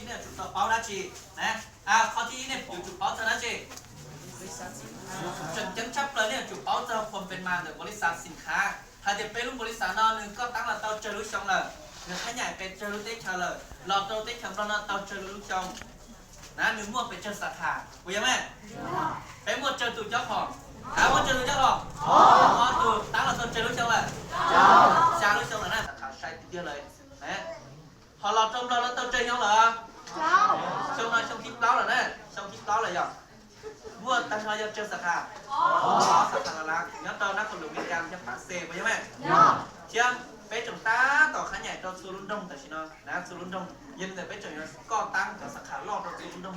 Nej yuav tsum tau paub dab tsi? Qhov thib ib nej yuav tsum paub txog dab tsi? Tseem ceeb tshaj plaws nej yuav tsum paub txog phoo pes mas ntawm npaus lis xav xim khav, hais tias peb lub npaus lis xav no nws koj tab los tau tsawg lub xyoo lawm, nws khab nyaim pes tsawg lub teb chaws lawm, los rau teb chaws Nplog no tau tsawg lub xyoo, na nws muaj pes tsawg xab khas, puas yog mas? Peb muaj tsawg tus cob qhom? Muaj tsawg tus cob qhom? Ob tus. Tab los tau tsawg lub xyoo lawm? Xya lub xyoo lawm na, xab khas sai tiag tiag lawm. Ho los rau Nplog no tau tsawg xyoo lawm? Xyoo no xyoo thib plaub lawm na, xyoo thib plaub lawm yog. Muaj tag nrho yog tsawg xab khas? Ob xab khas los lawm, nyob rau nab khoos luam Amelikas thiab Pab Xes, puas yog mas? Thiab peb tseem tab tom khab nyaim rau txhua lub nroog tam sim no, na txhua lub nroog, yog li ntawd peb tseem yuav koj tab cov xab khas loj rau txhua lub nroog.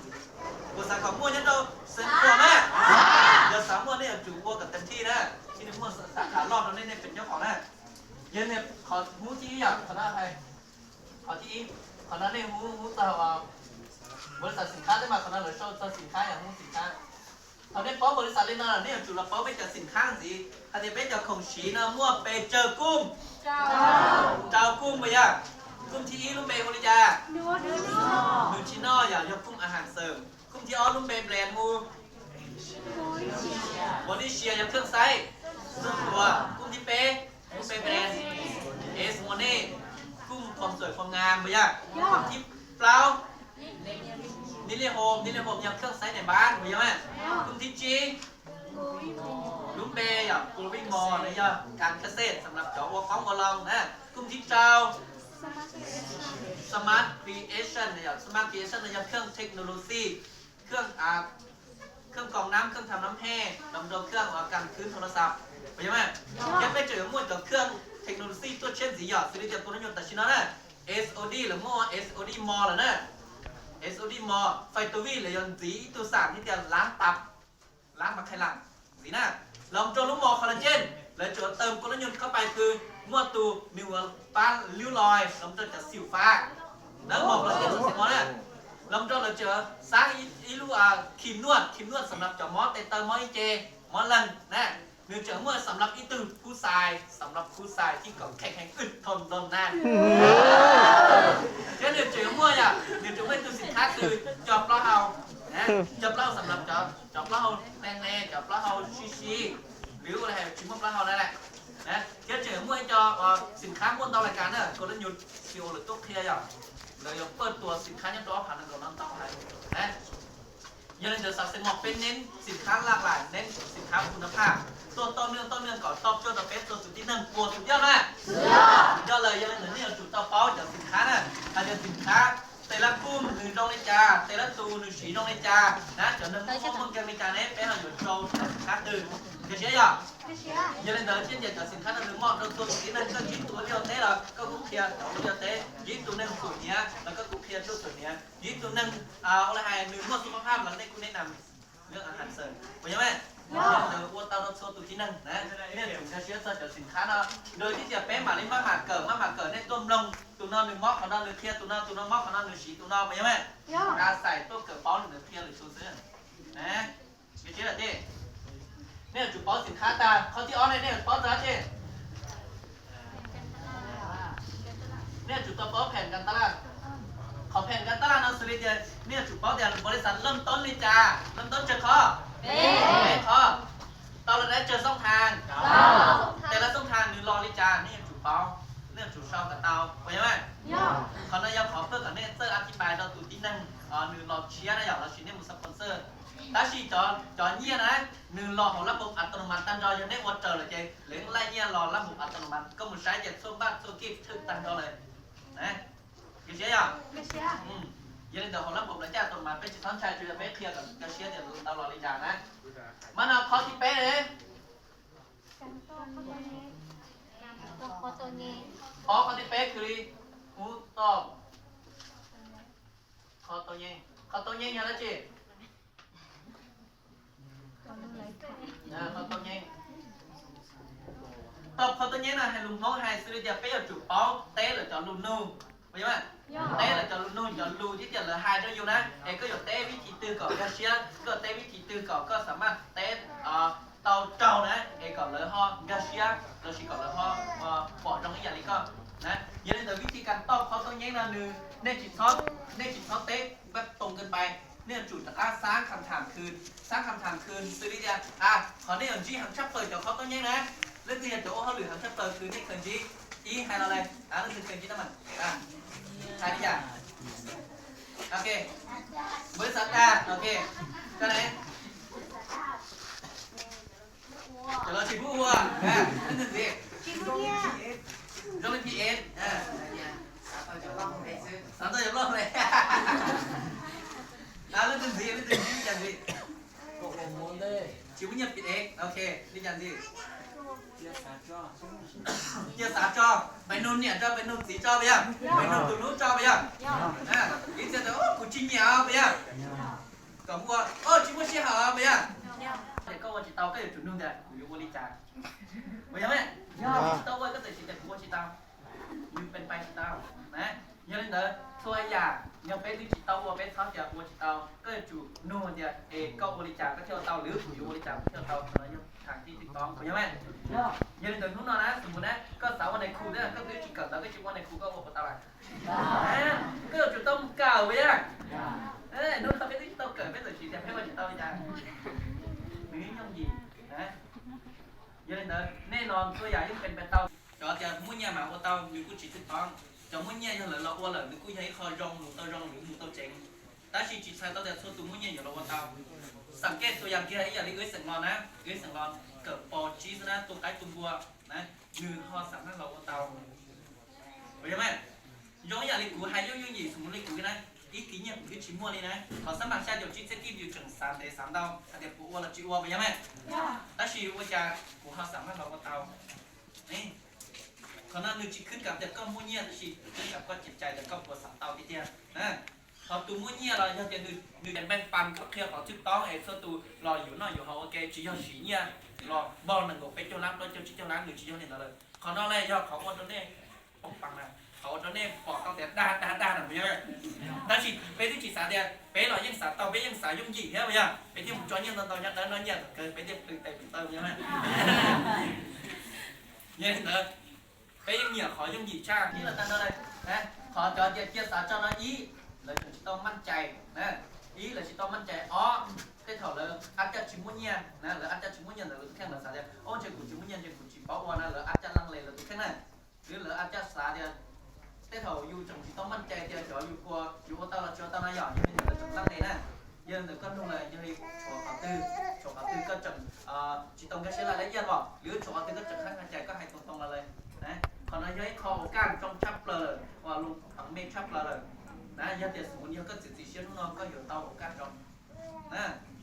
Puas xav kom muaj nyob rau Xeev Khuam mas? Yog xav muaj nej yuav tsum ua kom tes thij na, thiaj li muaj xab khas loj rau nej, nej pes cob qhom na. Yog li qhov hub thib ib yom, qhov no hais, qhov thib ib, qhov no nej hub, hub txog npaus lis xav xim khav thiab mas qhov no lawv sau txog xim khav yog hub xim khav. Thaum nej paub npaus lis xav li no lawm nej yuav tsum los paub peb cov xim khav ntxiv, hais tias peb cov khoom siv no muaj pes tsawg koom? Rau koom, puas yog? Koom thib ib lub npe hu li cas? Nutritional, yog, yog koom a has xeem. Koom thib ob lub npe brand hu? Malaysia, yog khawj xaib xub tuas. Koom thib peb lub npe brand? Ace Money, koom khoom xuam khoom nas, puas yog? Koom thib plaub? Nili Home, Nili Home yog khawj xaib nais npab, puas yog mas? Koom thib tsib lub npe yog Growing More, nws yog kas kas xej xam lab cov ua qoob ua loo na. Koom thib rau Smart Creation, yog Smart Creation no yog khawj technology, khawj, khawj koo nab, khawj tham nab he, los rau khawj ua kas khwb thoo las xaj, puas yog mas? Thiab peb tseem yuav muaj cov khawj technology tuaj tshiab ntxiv yog xws li tias tus no nyuam tam sim no na, SOD lawv muaj SOD More lawm na. SOD More, fais tus vij lawv yuav ntxiv ib tug xam thiab tias lab tap, lab mas khai lam ntxiv na. Los rau lub More Collagen, lawv tseem yuav tawm kua lab nyuj khab pais kws muaj tus nws ua pab liub lois los rau cov xim fav. Lawv More Collagen xim mos na. Los rau lawv tseem yuav xab ib lub khim nuaj, khim nuaj xam lab cov mob tes taw, mob ib ce, mob leeg na. Nws tseem muaj xam lab ib tug khub xais, xam lab khub xais thib kom kheem heev wb thoo ntoos na. Thiab nws tseem yuav muaj yom, nws tseem muaj ib tug xim khab kws cov plaub hau, cov plaub hau xam lab cov plaub hau hle hle, cov plaub hau sib sib, lwm ua li hais tsis muaj plaub hau na. Thiab tseem yuav muaj ib co xim khab muaj ntau lais kas na, kua lab nyuj tsis ua lwm tub qhia yom, lawv yuav pawj tua xim khab nyob rau ob phav nees nkaum no ntau lais. Yog li ntawd xav xeem mos peb neb xim khab laj lais, neb xim khab kun nab phaj, tuaj tau nws tau nws kom tau cuag rau peb txhua tus tib neeg puas tau yog na. Yog lawm, yog li ntawd nej yuav tsum tau paub cov xim khab na, hais tias xim khab tes lab kum nws zoo li cas, tes lab tus nws siv zoo li cas na, cov neeg muaj muaj nkeeg li cas ne, peb ho yuav rau cov xim khab twg, nkag siab yog? Yog li ntawd thiaj tias cov xim khab no nws moj rau txhua tus tib neeg, koj ntsib tus ua liaj ua teb los koj kuj qhia cov ua liaj ua teb, ntsib tus neeg xum hniav los koj kuj qhia txhua xum hniav, ntsib tus neeg ua li hais nws muaj xu phab phaj los nej kuj neb nam, puas yog mas? Ua tau rau txhua tus tib neeg na, nej yuav tsum nkag siab txog cov xim khab no. Nrog thiab tias peb mam li maj mam kawm, maj mam kawm, nej tuaj mloog, tus no nws mob qhov no nws qhia tus no, tus no mob qhov no nws siv tus no, puas yog mas? Nqa xais tuaj kawm paub lwm tus qhia lwm tus xwb. Nkag siab lawm ces nej yuav tsum paub xim khab tag. Qhov thib ob ne nej yuav paub txog dab tsi? Nej yuav tsum tau paub phem kas tas laj. Qhov phem kas tas laj no xws li tias nej yuav tsum paub tias npaus lis xas laj toob li cas, laj toob tsawg qhov? Peb qhov. Tau los dab tsawg xooj thaas? Tes laj xooj thaas nws los li cas nej yuav tsum paub, nej yuav tsum sau kom tau, puas yog mas? Qhov no yog qhov pab kom nej txawj a thib pais rau tus tib neeg nws los tshiab na yom, los sis nej mus xa pov xwj. Tab sis cov nyiaj na, nws los hauv lab npoos a ta no mas tag nrho, yog nej ua raws lawm ces lawv laij nyiaj los lab npoos a ta no mas, koj mus saib ces txhua npaj txhua kij thwj tag nrho lawm. Nkag siab yog? Yog li ntawd hauv lab npoos lawv caj a ta no mas peb tsis txhob ntshai, tsuas yog peb qhia kom nkag siab tias tau los li cas na. Mas no qhov thib peb ne, qhov thib peb kws li hub toj, qhov tau nyeej, qhov tau nyeej yog dab tsi? Tau qhov tau nyeej no hais lus Hmoob hais xws li tias peb yuav tsum paub teb lawv cov lus nug, puas yog mas? Teb lawv cov lus nug, cov lus thiab tias lawv hais rau yus na, es koj yuav teb vib thim twg kom nkag siab, koj yuav teb vib thim twg kom koj xam maj teb tau raug na, es kom lawv ho nkag siab los sis kom lawv ho pom zoo ib yam li koj. Yog li ntawd vib thib kas tauj qhov tub nyeeb no nws, nej tsis txhob, nej tsis txhob teb pab toos kawg npais, nej yuav tsum rov qab xab kham tham khwv, xab kham tham khwv xws li tias, qhov nej yuav ntsib heev tshaj plaws cov qhov tub nyeeb na, leej twg yog cov ua hauj lwm heev tshaj plaws khwv nej khaws ntsib, ib hais los le, leej twg khaws ntsib na mas, hais li cas? Ok, npawb xav tag, ok, koj ne? Cov los tsis pub ua, leej twg ntxiv? Zoo li P S, xav tau cov loj le. Leej twg ntxiv, leej twg ntxiv, cas ntxiv? Tsis muaj nyiaj P S, ok, li cas ntxiv? Cia xav tso, peb nug niam tso, peb nug txiv tso puas yog? Peb nug tus hlub tso puas yog? Ib txhia tias kuv tsis nyiam puas yog? Kom ua, tsis muaj sij hawm puas yog? Ces koj ua tsis tau koj yuav tsum nug tias kuv yuav ua li cas, puas yog me? Tsis tau ua koj txawm siv tias kuv ua tsis tau, yus pes pais tsis tau. Yog li ntawd txhua yam yog peb twb tsis tau ua peb txhob tias ua tsis tau, koj yuav tsum nug tias es koj ua li cas koj thiaj ua tau, lwm kuv yuav ua li cas kuv thiaj ua tau, qhov no yog thaj tib twb tod puas yog me? Yog li ntawd hnub no na, xum mus na, koj xav ua nais khu thiab koj twb tsis kawm ntawv koj tsis ua nais khu koj ua puas tau lawm? Koj yuav tsum tau mus kawm puas yog? Hnub no peb twb tsis tau kawm peb txawm siv tias peb ua tsis tau li cas, nws yooj yim. Yog li ntawd nej no txhua yam yeej pes pais tau. Cov tias muaj nyiaj mas ua tau nws kuj tsis twb tod, cov muaj nyiaj yog lawv los ua lawm nws kuj yog ib qho zoo mus tau zoo lwm mus tau tsev. Tab sis tsis txhais tau tias txhua tus muaj nyiaj yuav los ua tau. Xam kej txhua yam kiag ib yam li wb xeem los na, wb xeem los kawm pos tsib xwb na, tu qaib tu npua na, nws ho xam maj los ua tau. Puas yog me? Zoo ib yam li kuv hais yooj yooj yim xum li kuv na, ib kis nyiaj kuv twb tsis muaj li na, qhov xab mas xya caum tsib txhiab kij yus tseem xav ntev xav ntau hais tias kuv ua los tsis ua puas yog me? Tab sis ua cas kuv ho xam maj los ua tau? Qhov no nws tsis khwb kam tias koj muaj nyiaj tab sis khwb kam koj cev cai tias koj puas xav tau tiag tiag. Qhov tus muaj nyiaj los yog tias nws npeej pas koj qhia qhov twg tau es txhua tus los yuav noj yuav haus ua ke, tsis yog siv nyiaj los npog nees nkaum peb caug lab plaub caug tsib caug lab, nws tsis yog li ntawd lawm. Qhov no li yog qhov ua rau nej poob pas na, qhov ua rau nej pom tau tias dag dag dag na puas yog? Tab sis peb twb tsis xav tias, peb los yeej xav tau, peb yeej xav yooj yim thiab puas yog? Peb thiaj mus tso nyiaj ntau ntau nyob dawb no nyiaj thaum kawg peb thiaj pw tes pw taw puas yog? Yog li ntawd peb yeej nyiam qhov yooj yim tshaj. Ib los tag nrho li, qhov cov tias cia xav tso no ib, lawv tseem tsis tau maj cai, ib lawv tsis tau maj cai, ob tej thaum lawv ab caj tsis muaj nyiaj na, lawv ab caj tsis muaj nyiaj ntawd lawv tus kheej lawv xav tias o ntshe kuv tsis muaj nyiaj ntshe kuv tsis paub ua na, lawv ab caj laj le lawv tus kheej na. Twb lawv ab caj xav tias tej thaum yus tseem tsis tau maj cai tias xyov yus puas, yus ua tau los tsis ua tau na, yog yog li ntawd lawv tseem laj le na. Yog li ntawd koj nug lawm yog li tshuav qhov twg, tshuav qhov twg koj tseem tsis tau nkag siab laj leb yaj los lwm tshuav qhov twg koj tseem haj haj cai koj hais too too los lawm. Qhov no yog ib qho ua kaj zoo tshaj plaws lawm, ua lub pam me tshaj plaws lawm na. Yog tias xum yog koj txiav txim siab hnub no koj yuav tau ua kaj zoo.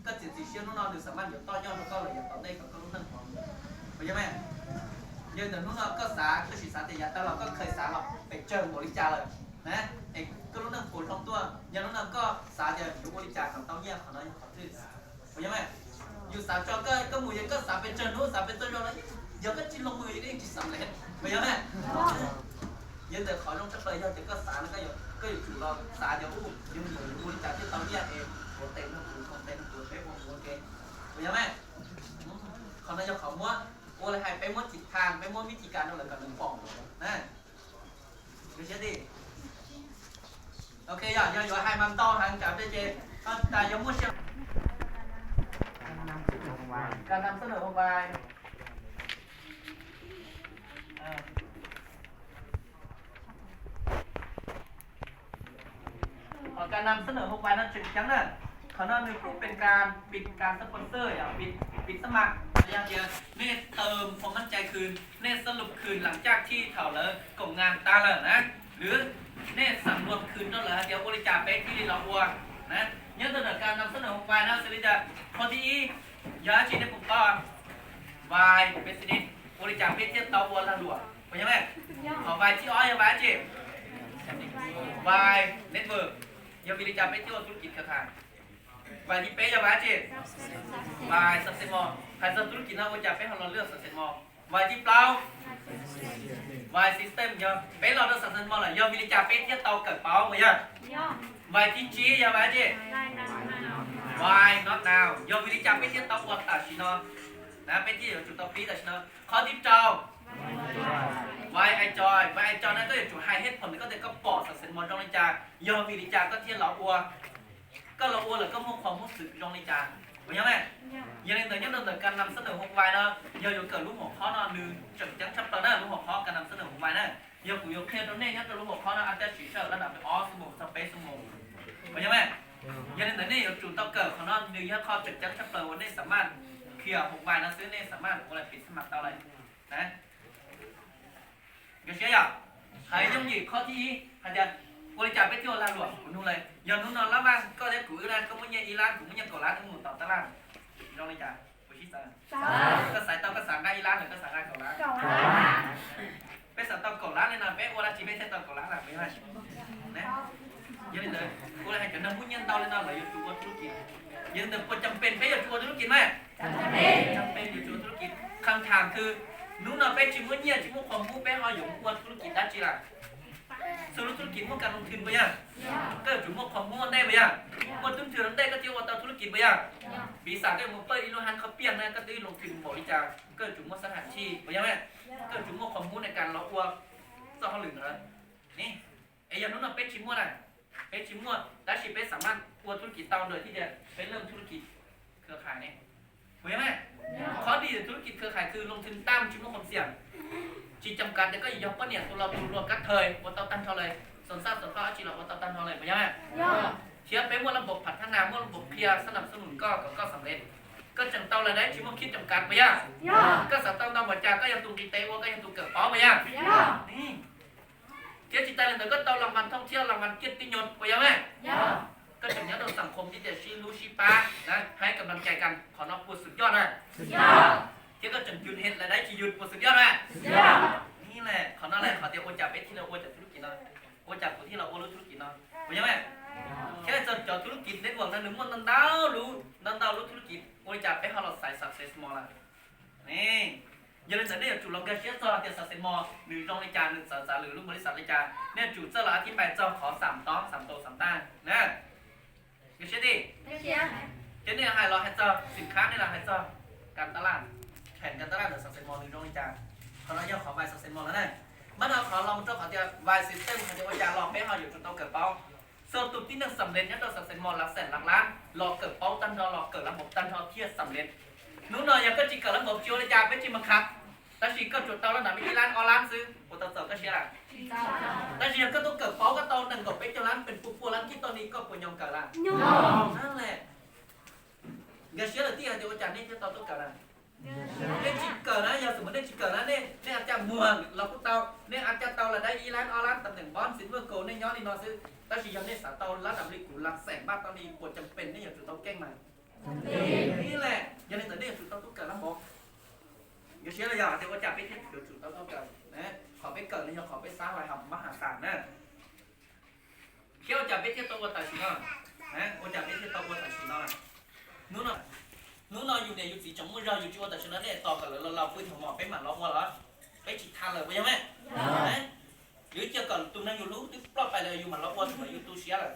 Koj txiav txim siab hnub no nws xam maj yuav toj yoj rau koj lawm yav tom ntej kom koj lub neej puas, puas yog me? Yog li ntawd hnub no koj xav, koj sim xav tias yav tag los koj khaws xav los pes tsawg npaum li cas lawm na, es koj lub neej puas zoo tuaj. Yog hnub no koj xav tias yuav ua li cas kom tau nyiaj, qhov no yog qhov twg, puas yog me? Yus xav tso koj, koj mus yog koj xav pes tsawg hnub xav pes tsawg zaus los yog koj tsis loos mus yus yeej tsis xam le, puas yog me? Yog li ntawd qhov zoo tshaj plaws yog tias koj xav no, koj yuav tsum los xav tias u, yog mus ua li cas thiaj tau nyiaj es ua tes no kuv, ua tes no kuv, peb ua mus ua ke, puas yog me? Qhov no yog qhov muab, ua li hais peb muab txim thas, peb muab vib thib kas rau lawv kom lawv pom na. Ok, yog, yog yuav hais mas ntau heev tsam peb ces, tas yog muaj siab. Kas nam xab nws hoo vais. Qhov kas nam xab nws hoo vais no tseem ceeb na. Qhov no nws kuj pes kas, pes kas sponsor, pes, pes xab mas, yog tias nej tawm phom maj cai khwv, nej xab lub khwv lam caj thij thaum lawv koom ngas tas lawm na, lwm nej xam luag khwv rau lawv hais tias ua li cas peb thiaj li los ua na. Nyob ntawm kas nam xab nws hoo vais no xws li tias qhov thib ib, yog dab tsi nej puas paub? Vais president, ua li cas peb thiaj tau ua lag luam, puas yog me? Qhov vais thib ob yog vais dab tsi? Vais network, yog vim li cas peb thiaj ua tub kis khaj khas? Vais thib peb yog vais dab tsi? Vais xab xes mos, hais txog tub kis no ua cas peb ho los lwaj xab xes mos? Vais thib plaub, vais system, yog peb los rau xab xes mos lawm yog vim li cas peb thiaj tau kawm paub, puas yog? Vais thib tsib yog vais dab tsi? Vais not now, yog vim li cas peb thiaj tau ua tam sim no? Na peb thiaj yuav tsum tau pib tam sim no. Qhov thib rau, Why I join, why I join no koj yuav tsum hais hej phom ntawm koj tias koj pom xam xes mos zoo li cas, yog vim li cas koj thiaj los ua, koj los ua lawm koj muaj qhov muaj xwm zoo li cas, puas yog mas? Yog li ntawd nyob rau ntawm kas nam xab nws hu vais no, yog yuav kawm lub hom khob no nws tseem ceeb tshaj plaws na, lub hom khob kas nam xab nws hu vais na. Yog kuv yuav qhia rau nej nyob rau lub hom khob no a taj sim sawm lab dam li ob xuab moos txog peb xuab moos, puas yog mas? Yog li ntawd nej yuav tsum tau kawm qhov no, nws yog qhov tseem ceeb tshaj plaws uas nej xam maj qhia hu vais no xwb nej xam maj ua lawm pim xab mas tau lawm na. Nkag siab yom? Hais yooj yim qhov thib ib hais tias ua li cas peb thiaj ua lag luam kuv nug lawm, yog hnub no lab vaj koj thiab kuv wb na, koj muaj nyiaj ib lab kuv muaj nyiaj kaum lab wb mus tom tab laj, zoo li cas? Kuv sib txawv, koj xaiv tau koj xav nqa ib lab los koj xav nqa kaum lab? Peb xav tau kaum lab li no peb ua dab tsi peb thiaj tau kaum lab lawm? Yog li ntawd, ua li hais cov neeg muaj nyiaj ntau li no lawv yuav tsum ua thub lub kis. Yog li ntawd puas cam pes peb yuav tsum ua thub lub kis mas? Cam pes yuav tsum ua thub lub kis. Kham tham twg hnub no peb tsis muaj nyiaj tsis muaj qhov muab peb ho yuav mus ua thub lub kis dab tsi lawm? Txhua lub thub lub kis muaj kas loo thwm puas yog? Koj yuav tsum muaj qhov muab ua ntej puas yog? Muaj tub nthwv ua ntej koj thiaj ua tau thub lub kis puas yog? Piv xam koj yuav mus pawj ib lub hab khaub piag na koj twb loo thwm npaum li cas koj yuav tsum muaj xab ham chij puas yog mas? Koj yuav tsum muaj qhov muab nej kas los ua txoj hauj lwm ntawd. Es yog hnub no peb tsis muaj na, peb tsis muaj tab sis peb xam maj ua thub lub kis tau ntawd thiaj tias peb leej thub lub kis khwv khais ne, puas yog mas? Qhov dis thub lub kis khwv khais twg loo thwm tam tsis muaj qhov xiam, tsis cam kav tias koj yuav yog poj niam tus los tus luag kab thawj ua tau tag nrho lawm, xoo xab xoo thoj dab tsi los ua tau tag nrho lawm puas yog mas? Thiab peb muaj lab npaum phav thab nas muaj lab npaum qhia xab nam xab num koj kom koj xam lej, koj tseem tau lawm dab tsis muaj khib cam kav puas yog? Koj xav tau ntau npaum cas koj yog tus nqis tes ua koj yog tus kawm paub puas yog? Thiab tsis tas li ntawd koj tau las vas thooj thiab las vas kiaj tij nyuas puas yog mas? Koj tseem nyob rau xam khom thiab tias sib hlub sib pab na, hais kam nab cai kas qhov no puas xwm yoj na? Thiab koj tseem yus hem lawm dab tsis yus puas xwm yoj na? Qhov no lawm qhov tias ua cas peb thiaj li ua cov thub lub kis no, ua cas kuv thiaj los ua lub thub lub kis no, puas yog mas? Thiab txog cov thub lub kis network no nws muaj ntau ntau lub, ntau ntau lub thub lub kis, ua li cas peb ho los xaiv Success More lawm? Yog li ntawd nej yuav tsum los nkag siab txog tias Success More nws zoo li cas, nws txawv txav lwm lub npaum li xav li cas, nej yuav tsum txawj los a thib npais txog qhov xam tov xam tau xam taj na. Nkag siab tiag. Ces nej hais los hais txog xim khab, nej los hais txog kas taj laj, phem kas taj laj ntawm Success More nws zoo li cas. Qhov no yog qhov vais Success More lawm na. Mas no qhov los mus rau qhov tias vais xim tej hais tias ua cas los peb ho yuav tsum tau kawm paub. Txhua tus tib neeg xam lej nyob rau Success More lab xeem lab lab los kawm paub tag nrho, los kawm lab npaum tag nrho thiaj xam lej. Hnub no yog koj tsis kawm lab npaum tsis ua li cas peb tsis mas khav, tab sis koj tsuas tau lab nam ib lab ob lab xwb puas tau txaus koj siab lawm? Tab sis yog koj tuaj kawm paub koj tau nees nkaum peb caug lab pes pua pua lab kib toj ni koj puas nyob kawm lawm? Nkag siab lawm tiag hais tias ua cas nej thiaj tau tuaj kawm lawm? Nej tsis kawm na, yog xws mas nej tsis kawm na nej, nej a caj muag los kuj tau, nej a caj tau lawm dab ib lab ob lab tam neem npob xis muaj kaus nej nyob li no xwb, tab sis yog nej xav tau lab nam li kuv lab xeem npaj toj ni puas cam pes nej yuav tsum tau keej mas? Ib lawm, yog li ntawd nej yuav tsum tau tuaj kawm lab npaum. Nkag siab los yog tias ua cas peb thiaj yuav tsum tau tuaj kawm? Qhov peb kawm no yog qhov peb xav lais hom mab has tas na. Thiab ua cas peb thiaj tau ua tam sim no? Ua cas peb thiaj tau ua tam sim no? Hnub no, hnub no yus niam yus txiv tseem muaj zog yus tsis ua tam sim no nej tos kom lawv los laus pw thaum mos peb mam los ua los? Peb tsis tham lawm puas yog mas? Yuav cia kom tus neeg yus hlub twb ploj pais lawm yus mam los ua thaum yus tu siab lawm.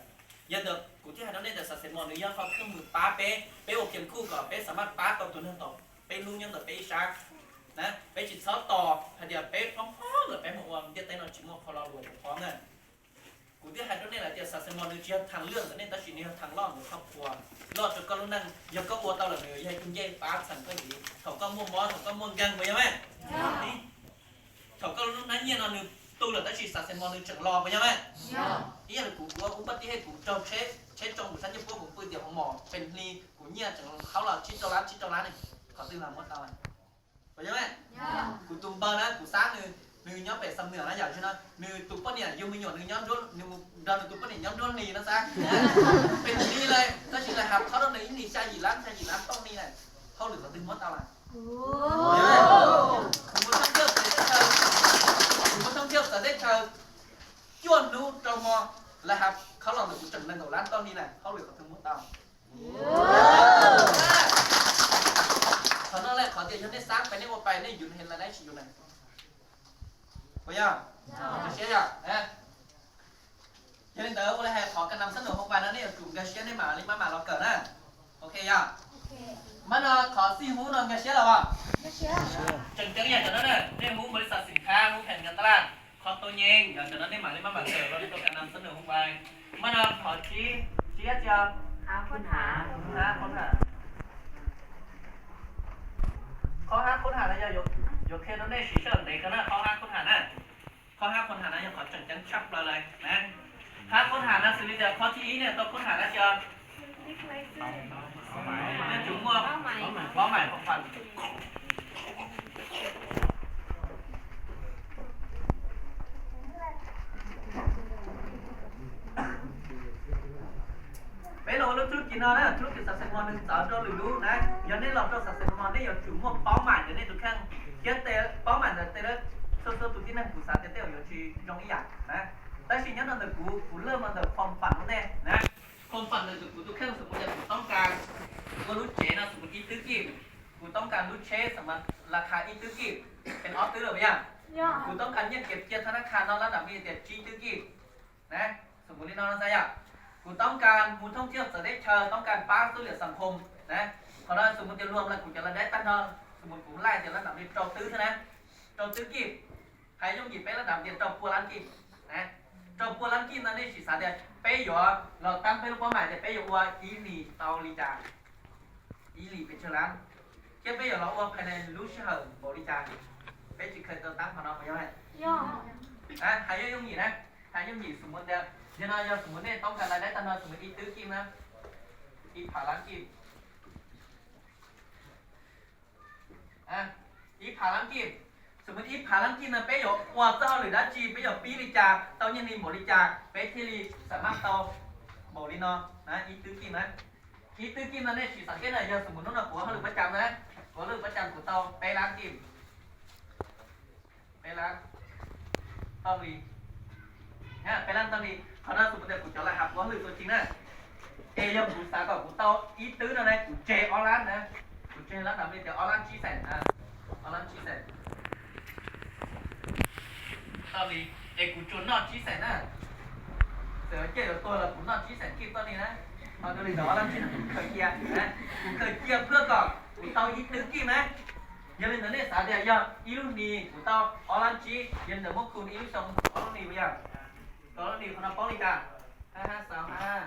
Yog ntawd kuv thiaj hais rau nej tias Success More nws yog qhov kheej mws pab peb, peb ua kiag khuj kom peb xam maj pab tau tus neeg tom peb hlub nyob ntawm peb ib sab na. Peb tsis txhob tos hais tias peb poob poob lawm peb mus ua, ntiaj teb no tsis muaj qhov lo lus poob na. Kuv twb hais rau nej lawm tias Success More nws tsis yog tham lwj ntawm nej tab sis nws yog tham loj ntawm koj puas loj rau koj lub neej. Yog koj ua tau lawm nws yog tus ncej pab txheem koj ntxiv thaum koj muaj mob thaum koj muaj nkeeg puas yog mas? Thaum koj lub hnab nyiaj no nws tu lawm tab sis Success More nws tseem los puas yog mas? Ib yam li kuv ua ub npaj tij hej kuv raug tsheb tsoo kuv sab ncej puab kuv pw tias hauv mos pes hli kuv nyiaj tseem qhaub los tsib rau lab tsib rau lab ne, qhov twg los muab tau lawm? Puas yog mas? Kuv tus npawg na kuv xav nws, nws nyob pem Xam Nwm na yam li no, nws tus poj niam yug me nyuam nws nyob nruab, nws mus nrog nws tus poj niam nyob nruab hlis no xav. Pes hli lawm tab sis lawv hab khob rau nws ib hlis xya yim lab xya yim lab toj ni lawm, hauj lwm qhov twg muab tau lawm? Kuv mus thoob thiab txawv teb chaws, kuv mus thoob thiab txawv teb chaws cuaj hnub rau hmo, lawv hab khob los ntawm kuv tseem nees nkaum lab toj ni lawm, hauj lwm qhov twg muab tau? Qhov no lawm qhov tias yog nej xav pais nej ua pais nej yus ne lawv dab tsis yus na. Puas yog? Siab yog? Yog li ntawd ua li hais qhov kas nam xab num hoo pais no nej yuav tsum nkag siab nej mam li maj mam los kawm na. Ok yog? Mas no qhov xij hub no nkag siab los as? Tseem ceeb yog cov no na, nej hub npaum li xas xim khab, hub phem nkas taj laj, qhov tau nyeej yog cov no nej mam li maj mam kawm los li tau kas nas xab nws hub vais. Mas no qhov tsib, tsib yog tsi? Qhov hab qhub ham. Qhov hab qhub ham no yog yuav qhia rau nej siv sij hawm ntev kawg na, qhov hab qhub ham na. Qhov hab qhub ham no yog qhov tseem ceeb tshaj plaws lawm na. Hab qhub ham no xws li tias qhov thib ib nej tau qhub ham dab tsi os? Nej tsum muaj paub mais phoom fam. Peb los ua lub thub kis no na, thub kis xav xes mos nws txawv rau lwm lub na. Yog nej los rau xav xes mos nej yuav tsum muaj paub mais ntawm nej tus kheej, thiab tej paub mais ntawm tej dab txhua txhua tus tib neeg kuv xav tias tej zaum yuav tsis zoo ib yam na. Tab sis nyob rau ntawm kuv, kuv laj mas ntawm phoom fam rau nej na. Phoom fam ntawm kuv tus kheej xws li yog kuv toob kas ua lub tsev no xws li ib twb kij, kuv toob kas lub tsheb xws li las khas ib twb kij, es ob twb lawm puas yog? Kuv toob kas nyiaj kiam cia thab nab khas no lab nram li tias tsib twb kij na, xws li no xav yom. Kuv toob kas mus thoob thiab txawv teb chaws, toob kas pab xub liam xam khoom na. Qhov no xws li tias luag lawv kuv cov laj daib tag no, xws li kuv laij tias lab nram li rau twb xwb na, rau twb kij. Hais yooj yim peb lab nram tias rau pua lab kij na. Rau pua lab kij no nej sim xav tias peb yuav los tab peb lub paub mais tias peb yuav ua ib hlis tau li cas, ib hlis pes tsawg lab, thiab peb yuav los ua phais lub sij hawm npaum li cas. Peb tsis kheev tau tab qhov no puas yog? Hais yooj yooj yim na, hais yooj yim xws li tias yog no yog xws li nej toob kas laj daib tag no xws li ib twb kij na, ib phav lab kij. Ib phav lab kij, xws li ib phav lab kij no peb yuav ua txoj hauj lwm dab tsi, peb yuav pib li cas, tau nyiaj hli npaum li cas peb thiaj li xam maj tau npaum li no na, ib twb kij na. Ib twb kij no nej sim xav kiag na, yog xws li hnub no kuv ua hauj lwm pab cam na, kuv ua hauj lwm pab cam kuv tau peb lab kij, peb lab toj li, peb lab toj li. Qhov no xws li tias kuv cov laj has kuv hauj lwm txuas ci na, es yog kuv xav kom kuv tau ib twb no na kuv tseg ob lab na, kuv tseg lab nram li tias ob lab tsib xees, ob lab tsib xees toj li, es kuv tsuas noj tsib xees na. Txawm ua ciaj yuav tuag los kuv noj tsib xees kij toj li na. Ho dua li ntawd ob lab tsib xees kuv khaws cia, kuv khaws cia pliag kom kuv tau ib twb kij na. Yog li ntawd nej xav tias yog ib lub hlis kuv tau ob lab tsib, yog li ntawd muab khu ib lub xyoo ob lub hlis puas yog? Ob lub hlis qhov no paub li cas? Hab hab xaus hab,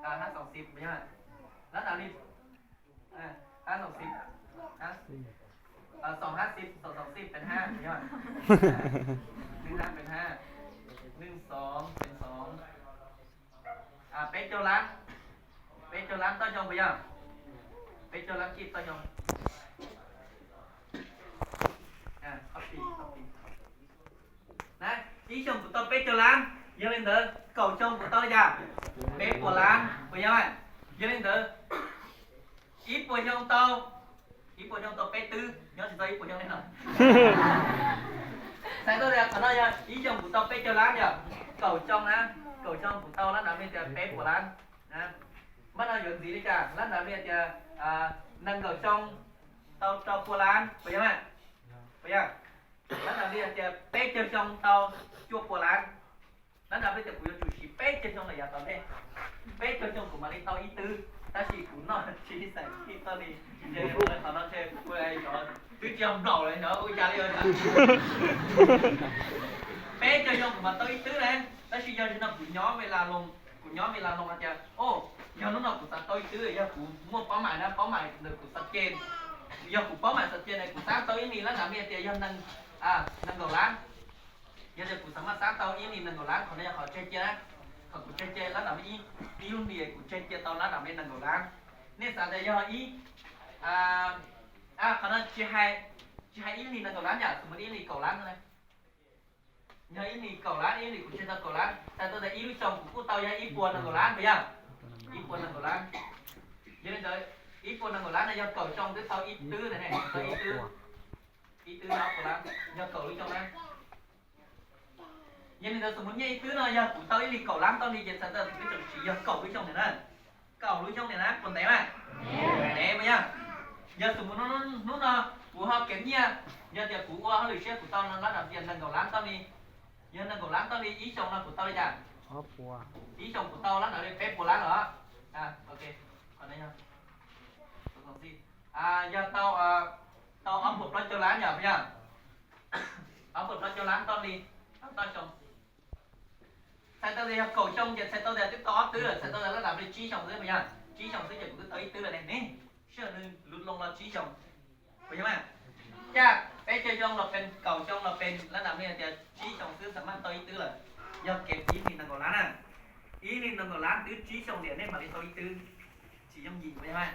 hab xaus xib puas yog? Lab nram li hab xaus xib, xaus hab xib, xaus xaus xib pes hab puas yog? Neeg hab pes hab, neeg xaus pes xaus. Peb caug lab, peb caug lab toj xyoo puas yog? Peb caug lab kij toj xyoo. Na, ib xyoo kuv tau peb caug lab, yog li ntawd kaum xyoo kuv tau li cas? Peb puas lab puas yog? Yog li ntawd ib puas xyoo tau, ib puas xyoo tau peb twb, nyob tsis tau ib puas xyoo li no. Txhais tau tias qhov no yog ib xyoo kuv tau peb caug lab yog kaum xyoo na, kaum xyoo kuv tau lab nram li tias peb puas lab. Mas no yuav ntxiv li cas? Lab nram li tias nees nkaum xyoo tau rau pua lab puas yog? Puas yog? Lab nram li tias peb caug xyoo tau cuaj pua lab. Lab nram li tias kuv yuav tsum siv peb caug xyoo los yav tom ntej, peb caug xyoo kuv mam li tau ib twb, tab sis kuv noj tsib xees kij toj li. Qhov no ntshe kuv twb tsis yog nplaum lawm, ua cas li. Peb caug xyoo kuv mam tau ib twb na, tab sis yog li no kuv nyob ve la loo, kuv nyob ve la loo hais tias, o, yog hnub no kuv xav tau ib twb, yog kuv muaj paub mais na, paub mais ntawm kuv xav ce, yog kuv paub mais xav ce na, kuv xav tau ib hlis lab nram li tias yog nees nkaum lab. Yog tias kuv xav mas xav tau ib hlis nees nkaum lab, qhov no yog qhov tseg cia na, qhov kuv tseg cia lab nram li ib lub hlis kuv tseg cia tau lab nram li nees nkaum lab. Nej xav tias yog ib, qhov no tsis hais ib hlis nees nkaum lab yom, xws li ib hlis kaum lab no na. Yog ib hlis kaum lab, ib hlis kuv tseg tau kaum lab, txhais tau tias ib lub xyoo kuv kuj tau yog ib puas nees nkaum lab puas yog? Ib puas nees nkaum lab. Yog li ntawd ib puas nees nkaum lab no yog kaum xyoo twb tau ib twb na, tau ib twb, ib twb ob puas lab, yog kaum lub xyoo na. Yog li ntawd xws li nyiaj ib twb no yog kuv tau ib hlis kaum lab tau li ces txhais tau tias kuv twb tseem siv yog kaum lub xyoo ntawd na. Kaum lub xyoo ntawd na puas ntev mas? Ntev mas yog. Yog xws li hnub no kuv ho kev nyiaj, yog tias kuv ua hauj lwm siab kuv tau no lab nram tias nees nkaum lab tau li, yog nees nkaum lab tau li ib xyoos no kuv tau li cas? Ib xyoos kuv tau lab nram li peb puas lab los. Yog tau, tau ob puas plaub caug lab yog puas yog? Ob puas plaub caug lab toj li, toj xyoo. Txhais tau tias yog kaum xyoo ces txhais tau tias twb tau ob twb lawm, txhais tau tias lab dam li tsib xyoos xwb puas yog? Tsib xyoos xwb ces kuv twb tau ib twb lawm ne, ne, sij hawm nws lub loo los tsib xyoos, puas yog mas? Caj peb caug xyoo los pes, kaum xyoo los pes, lab dam li tias tsib xyoos xwb xam maj tau ib twb lawm. Yog kev ib hlis nees nkaum lab na, ib hlis nees nkaum lab twb tsib xyoos tias nej mam li tau ib twb. Tsis yooj yim puas yog mas?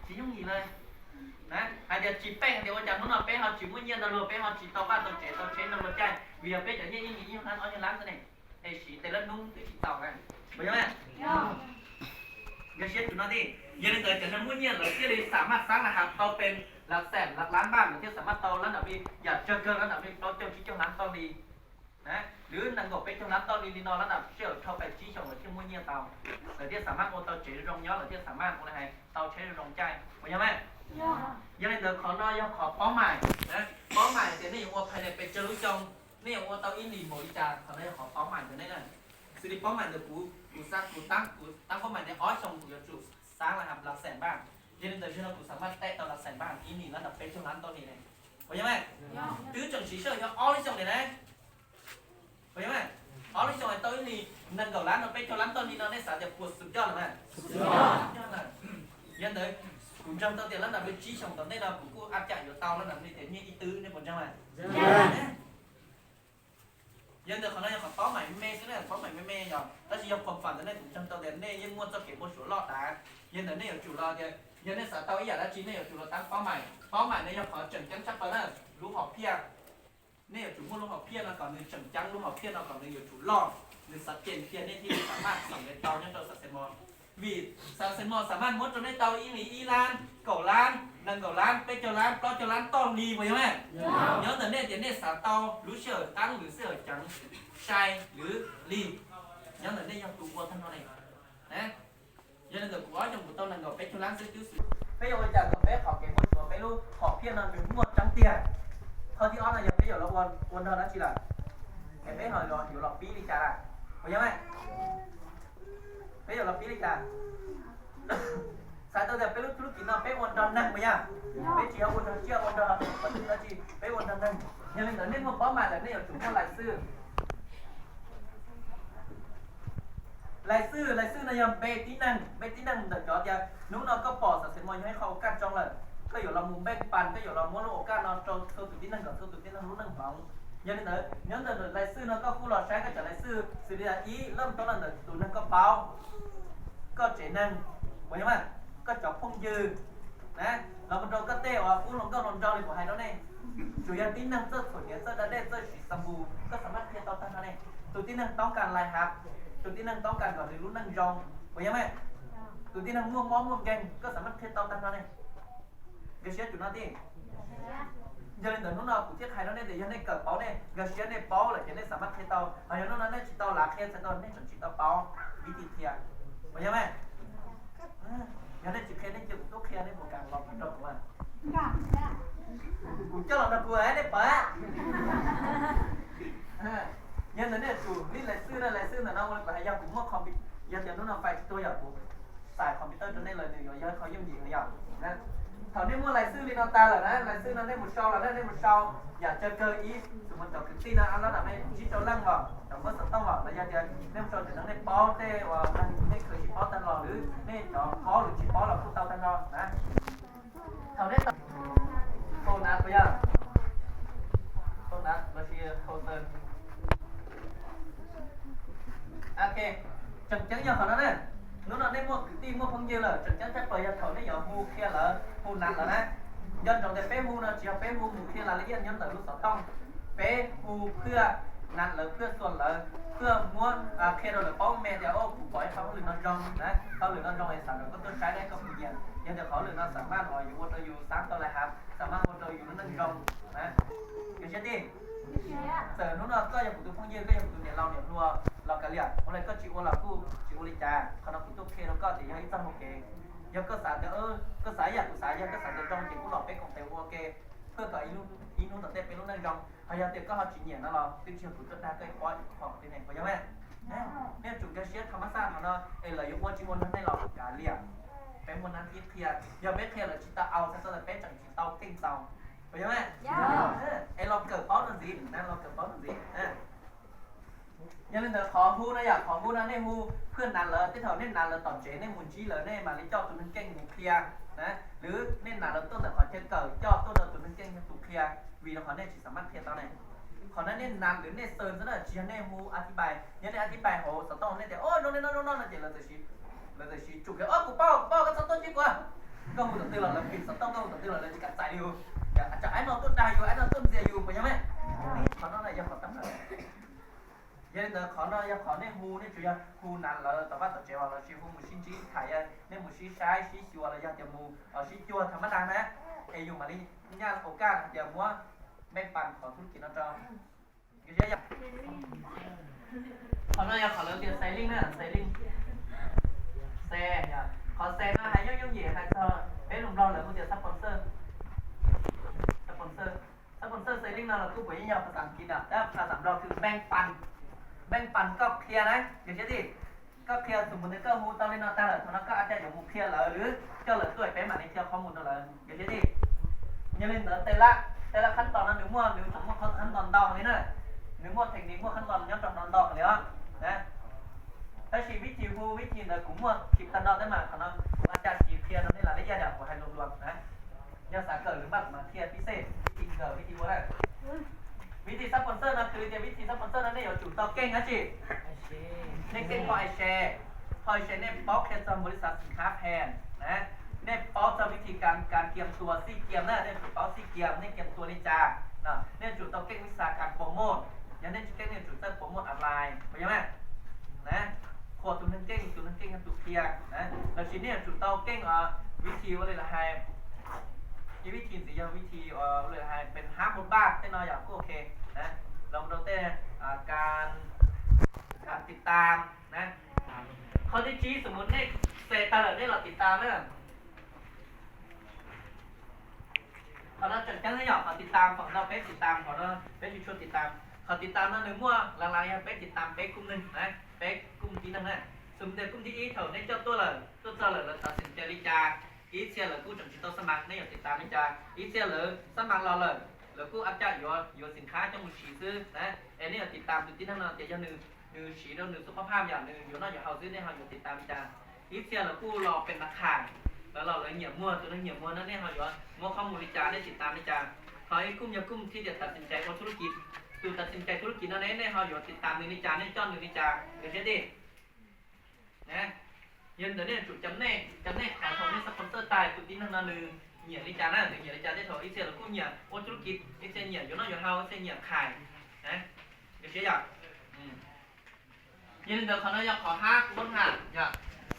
Tsis yooj yim lawm. Hais tias tsis peej hais tias ua cas hnub no peb ho tsis muaj nyiaj nrog luag, peb ho tsis tau vaj tau tsev tau tsheb nrog luag caij, vim yog peb cov nyiaj ib hlis ib lab ob lab xwb ne, es siv tej lab hnub twb tsis tau na, puas yog mas? Nkag siab tsum no thiab, yog li ntawd cov neeg muaj nyiaj lawv thiaj li xam maj xaab laj has tau pes lab xees lab lab npaj, lawv thiaj xam maj tau lab dam li yam tsawg kawg lab dam li plaub caug tsib caug lab toj li, lwm nees nkaum peb caug lab toj li li no, lab dam sij hawm dhau pes tsib xyoos lawv thiaj muaj nyiaj tau, lawv thiaj xam maj ua tau tsev zoo zoo nyob, lawv thiaj xam maj ua li hais tau tsheb zoo zoo caij, puas yog mas? Yog li ntawd qhov no yog qhov paub mais, paub mais tias nej yuav ua phais li pes tsawg lub xyoo, nej yuav ua tau ib hlis npaum li cas, qhov no yog qhov paub mais ntawm nej na. Xws li paub mais ntawm kuv, kuv xav kuv tab, kuv tab paub mais tias ob xyoos kuv yuav tsum xav laj has lab xees npaj, yog li ntawd zaum no kuv xam maj tau lab xees npaj ib hlis lab dam peb caug lab toj li ne, puas yog mas? Twb tseem siv sij hawm yog ob lub xyoo li na, puas yog mas? Ob lub xyoo tau ib hlis nees nkaum lab no peb caug lab toj li no, nej xav tias puas xum coj lawm mas? Yog ntawd kuv ntseeg tau tias lab dam li tsib xyoos tom ntej no kuv kuj ab cam yuav tau lab dam li tias nyiaj ib twb, nej puas ntseeg mas? Yog ntawd qhov no yog qhov paub mais me xwb na, paub mais me me yog, tab sis yog qhov fam ntawd nej kuv ntseeg tau tias nej yeej muaj txoj kev npau suav loj dav. Yog ntawd nej yuav tsum los tias yog nej xav tau ib yam dab tsi nej yuav tsum los tab paub mais, paub mais no yog qhov tseem ceeb tshaj plaws na, lub hom phiaj. Nej yuav tsum muaj lub hom phiaj no kom nws tseem ceeb, lub hom phiaj no kom nws yuav tsum loj, nws xav cees kiag nej thiaj li xam maj xeem tau nyob rau Xav Xes Mos. Vim Xav Xes Mos xam maj muab rau nej tau ib hlis ib lab, kaum lab, nees nkaum lab, peb caug lab, plaub caug lab toj li, puas yog mas? Nyob ntawm nej tias nej xav tau lub sij hawm qab lwm sij hawm ceev, sai lwm lig, nyob ntawm nej yog tus ua tag nrho ne. Yog li ntawd kuv ob xyoos kuv tau nees nkaum peb caug lab xwb twb xwm. Peb yuav ua cas kom peb qhov kev npau suav peb lub hom phiaj no nws muaj tseeb tiag? Qhov thib ob no yog peb yuav los ua, ua nrog dab tsi lawm? Es peb ho yuav los pib li cas lawm? Puas yog mas? Peb yuav los pib li cas? Txhais tau tias peb lub thub lub kis no peb ua nrog neeg puas yog? Peb tsis yog ua nrog tsiaj ua nrog dab tsi, peb ua nrog neeg. Yog li ntawd nej muaj paub mais lawm nej yuav tsum muaj lais xwj. Lais xwj, lais xwj no yog npe tib neeg, npe tib neeg ntawm cov tias hnub no koj pom Xav Xes Mos yog ib qho ua kaj ntsoog lawm, koj yuav los mus npej pas, koj yuav los muab lub ua kaj no rau txhua tus tib neeg kom txhua tus tib neeg lub neej hloov. Yog li ntawd nyob ntawm lais xwj no koj kuj los saib koj cov lais xwj xws li ib loj tau los ntawm tus neeg koj paub, koj tsev neeg, puas yog mas, koj cov phooj ywg, los mus rau koj tej uas ub hluas nkauj hluas nraug li kuv hais rau nej. Tsuas yog tib neeg txawj txhuam hniav, txawj da dej, txawj siv xampoo, koj xam maj qhia tau tag nrho ne. Tus tib neeg toob kas lais hav, tus tib neeg toob kas kom nws lub neej zoo, puas yog mas? Tus tib neeg muaj mob muaj nkeeg koj xam maj qhia tau tag nrho ne. Nkag siab tsum no tiag. Yog li ntawd hnub no kuv thiaj hais rau nej tias yog nej kawm paub, nej nkag siab nej paub lawm ces nej xam maj qhia tau, ho yog hnub no nej tsis tau lav qhia txhais tau nej tseem tsis tau paub vib ti thiab, puas yog mas? Yog nej tsis qhia nej cia kuv tub qhia nej puas kam los nrog kuv? Kuv coj los nrog kuv nej pom. Yog ntawd nej tsum li lais xwj na, lais xwj ntawm no ua li kuv hais, yog kuv muaj computer, yog tias hnub no fais tsis tuag yog kuv xais computer rau nej lawm nws yuav yog qhov yooj yim yog. Thaum nej muaj lais xwj li no tag lawm na, lais xwj no nej mus sau los na, nej mus sau yam tsawg kawg ib, tus mus cov kwv tij no ab lab dam nej tsib rau leej los cov muab xov tooj los los yog tias nej mus sau cov neeg nej paub tej uas neeg nej khwv tsis paub tag los lwm nej cov paub lwm tsis paub los kuj tau tag nrho na. Thaum nej tau, tau nav puas yog? Tau nav los sis tau taw. Ok, tseem ceeb yog qhov no na. Hnub no nej muaj kwv tij muaj phooj ywg lawm, tseem ceeb tshaj plaws yog thaum nej yuav hu qhia lawv, hu nas lawv na. Nco ntsoov tias peb hu no tsis yog peb hu mus qhia las la iaj nyob ntawm lub xov tooj, peb hu phwj nas lawv, phwj xuas lawv, phwj muab qhia rau lawv paub me tias kuv pom ib qhov hauj lwm no zoo na, hauj lwm no zoo es xav kom koj tuaj saib dab koj puas nyiam. Yog tias qhov hauj lwm no xam maj los yuav ua rau yus xav tau lais hav, xam maj ua rau yus lub neej zoo na. Yog siab tij, txawm hnub no koj yog kuv tus phooj ywg, koj yog kuv tus niam laus niam hluas los kav liam, ua li koj tsis ua los kuj tsis ua li cas, qhov no kuv tuaj qhia rau koj tias yog ib txoj hau kev. Yog koj xav tias, koj xav ib yam kuv xav, yog koj xav tias zoo ces kuj los peb koom tes ua ke, phwj kom ib hnub tom ntej peb lub neej zoo. Ho yog tias koj ho tsis nyiam no los twb tsis yog kuv tuaj dag koj ib pob ib qho li ne, puas yog mas? Nej yuav tsum nkag siab thov mas xaj qhov no es lawv yuav ua tsis ua nrog nej los kav liam. Peb muaj nab thib qhia, yog peb qhia lawv tsis tau au txhais tau peb tseem tsis tau keej txaus, puas yog? Es los kawm paub no ntxiv na, los kawm paub no ntxiv. Yog li ntawd qhov hu no yog qhov hu no nej hu phwj nas lawv, tej thaum nej nas lawv tom tsev nej mus ntsib lawv nej mam li coj tus neeg keej mus qhia na, lwm nej nas lawv tuaj ntawm qhov chaw kawm coj tuaj rau tus neeg keej tus qhia, vim rau qhov nej tsis xam mab qhia tau ne. Qhov no nej nas lwm nej xav xwb na, tsis yog nej hu a thib pais, yog nej a thib pais hauv xov tooj nej tias o zoo li no zoo no no ces lawv txawm siv tsum kiag o kuv paub kuv paub koj txhob tuaj ntsib kuv. Koj hu tom twg los lawv pim xov tooj, koj hu tom twg los lawv tsis kam txais yus. Tsam aib no tuaj dag yus, aib no tuaj ntxias yus puas yog me? Qhov no yog qhov tab meeg. Yog li ntawd qhov no yog qhov nej hu, nej tsuas yog hu nas lawv tom vaj tom tsev los lossis hu mus sib ntsib tham, yog nej mus sib saib sib xyuas los yog tias mus sib cuag tham mab dag na, es yus mam li nyaj ua kaj hais tias muab npeej pas qhov thub kiv no rau. Qhov no yog qhov lawv tias selling na, selling. Qhov se no hais yooj yooj yim hais txog peb lus Nplog lawv hu tias sponsor. Sponsor, sponsor selling no los kuj puas yeej yog phas xas Askiv na, tab phas xas Nplog khwv npeej pas, npeej pas koj qhia na, yog siab tij. Koj qhia tus mus ntawd koj hu tau li no tag lawm thaum no koj a cas yuav mus qhia lawv lwm coj lawv tuaj peb mam li qhia qhov mus rau lawv, yog siab tij. Yog li ntawd tej lab, tej lab khab tos no nws muaj, nws tseem muaj khab tos ntau li na, nws muaj theem ni muaj khab tos nyob rau no ntau li os. Tab sis vib thib hu vib thib ntawd kuv muaj thib tag no tab mas qhov no kuv a cas tsis qhia rau nej lam li yaj yam kuv hais luag luag na. Yog xav kawm lwm npaj kuv mam qhia pib xej vib thib kawm vib thib ua na. Vib thib sponsor no khwv tias vib thib sponsor no nej yuav tsum tau keej dab tsi? Nej keej qhov ai se, qhov ai se nej paub qhia txog npaum li xav xim khav phen na, nej paub txog vib thib kas kas kiam tuas xij kiam na, nej tsum paub xij kiam nej kiam tuas li cas, nej tsum tau keej vib xav kas pos moj, yog nej tsis keej nej tsum txawj pos moj online puas yog na. Qhuas tus neeg keej, tus neeg keej yog tus qhia, lossis nej yuav tsum tau keej vib thib ua li lawv hais, ib vib thib ntxiv yog vib thib ua li lawv hais pes hab npau npaj tej no yog kuj ok. Los rau tej kas kas tiv tam na. Qhov thib tsib xws mus nej xes tag lawm nej los tiv tam na. Qhov no tseem ceeb yog qhov tiv tam, feem ntau peb tiv tam qhov no peb tsis tshua tiv tam. Qhov tiv tam no nws muaj lav lav yog peb tiv tam peb kuj neeg na, peb kuj tib neeg na. Xws mus tias kuj thib ib thaum nej coj tuaj lawm tuaj txog lawm lawv tav xim cai li cas, ib txhia lawv kuj tseem tsis tau xab mas nej yuav tiv tam li cas, ib txhia lawv xab mas los lawm lawv kuj ab caj yuav yuav xim khab coj mus siv xwb na. Es nej yuav tiv tam tus tib neeg no tias yog nws nws siv rau nws tus qhob phaj yom, nws yuav noj yuav haus xwb nej ho yuav tiv tam li cas. Ib txhia lawv kuj los pes ntav kham, lawv los lawv nyiam muag, tus neeg nyiam muag no nej ho yuav muab qhob mus li cas, nej tiv tam li cas. Ho ib kuj yog kuj thib tias tav xim cai ua thub lub kis, tus tav xim cai thub lub kis no ne nej ho yuav tiv tam nws li cas, nej coj nws li cas, yog siab tij. Yog li ntawd nej yuav tsum cov nej, cov nej khaiv thaum nej xab phoos txawj tais tus tib neeg no nws nyiam li cas na, nws nyiam li cas. Tej thaum ib txhia lawv kuj nyiam ua thub lub kis, ib txhia nyiam yuav noj yuav haus, ib txhia nyiam khaiv. Yog siab yom? Yog li ntawd qhov no yog qhov hab kuv muab tham yog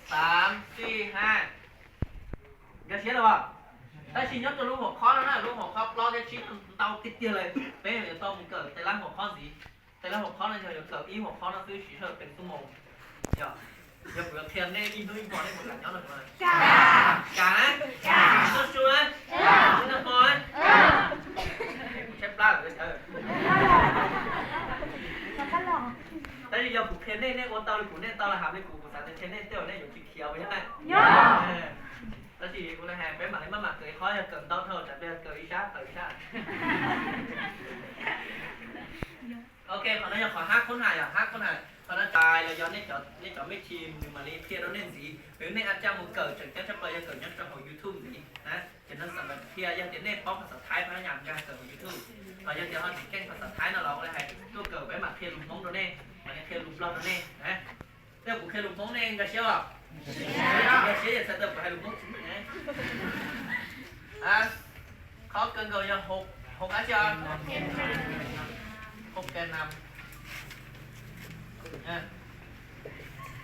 xav xij hab. Nkag siab los, tab sis nyob rau lub hauv qhob no na, lub hauv qhob plaub thiab tsib ntau tiag tiag lawm, peb yuav tau mus kawm tej lab hauv qhob ntxiv. Tej lab hauv qhob no yog yuav kawm ib hauv qhob no xwb, siv sij hawm pes xuab moos. Yog, yog kuv yuav qhia nej ib hnub ib hmo nej puas kam nyob no? Kam na? Noj su na? Noj mov na? Tshaib plab lawm. Tab sis yog kuv qhia nej, nej ua tau li kuv, nej tau lawm hab li kuv, kuv xav tias qhia nej tej uas nej yuav tsis khiav ua thiab na. Tab sis kuv hais peb mam li maj mam kawm ib qhob, yog kawm ntau dhau tsam peb kawm ib sab tawm ib sab. Ok, qhov no yog qhov hab khaub ncaws, yog hab khaub ncaws. Qhov no tsis los yog nej cov me chim nws mam li qhia rau nej ntxiv, nws nej a caj mus kawm tseem ceeb tshaj plaws yog kawm nyob rau hauv YouTube ntxiv na. Ces no xam mas qhia yog tias nej paub phas xas Thaib phab nyas nkag kawm hauv YouTube. Ho yog tias ho tsis keej phas xas Thaib no los ua li hais tuaj kawm peb mam qhia lus Hmoob rau nej, mam li qhia lus Nplog rau nej na. Tej kuv qhia lus Hmoob nej nkag siab os? Nkag siab ces txhais tau kuv hais lus Hmoob tsis meej. Qhov kawg nkaus yog hauv dab tsi os? Hauv kas nas.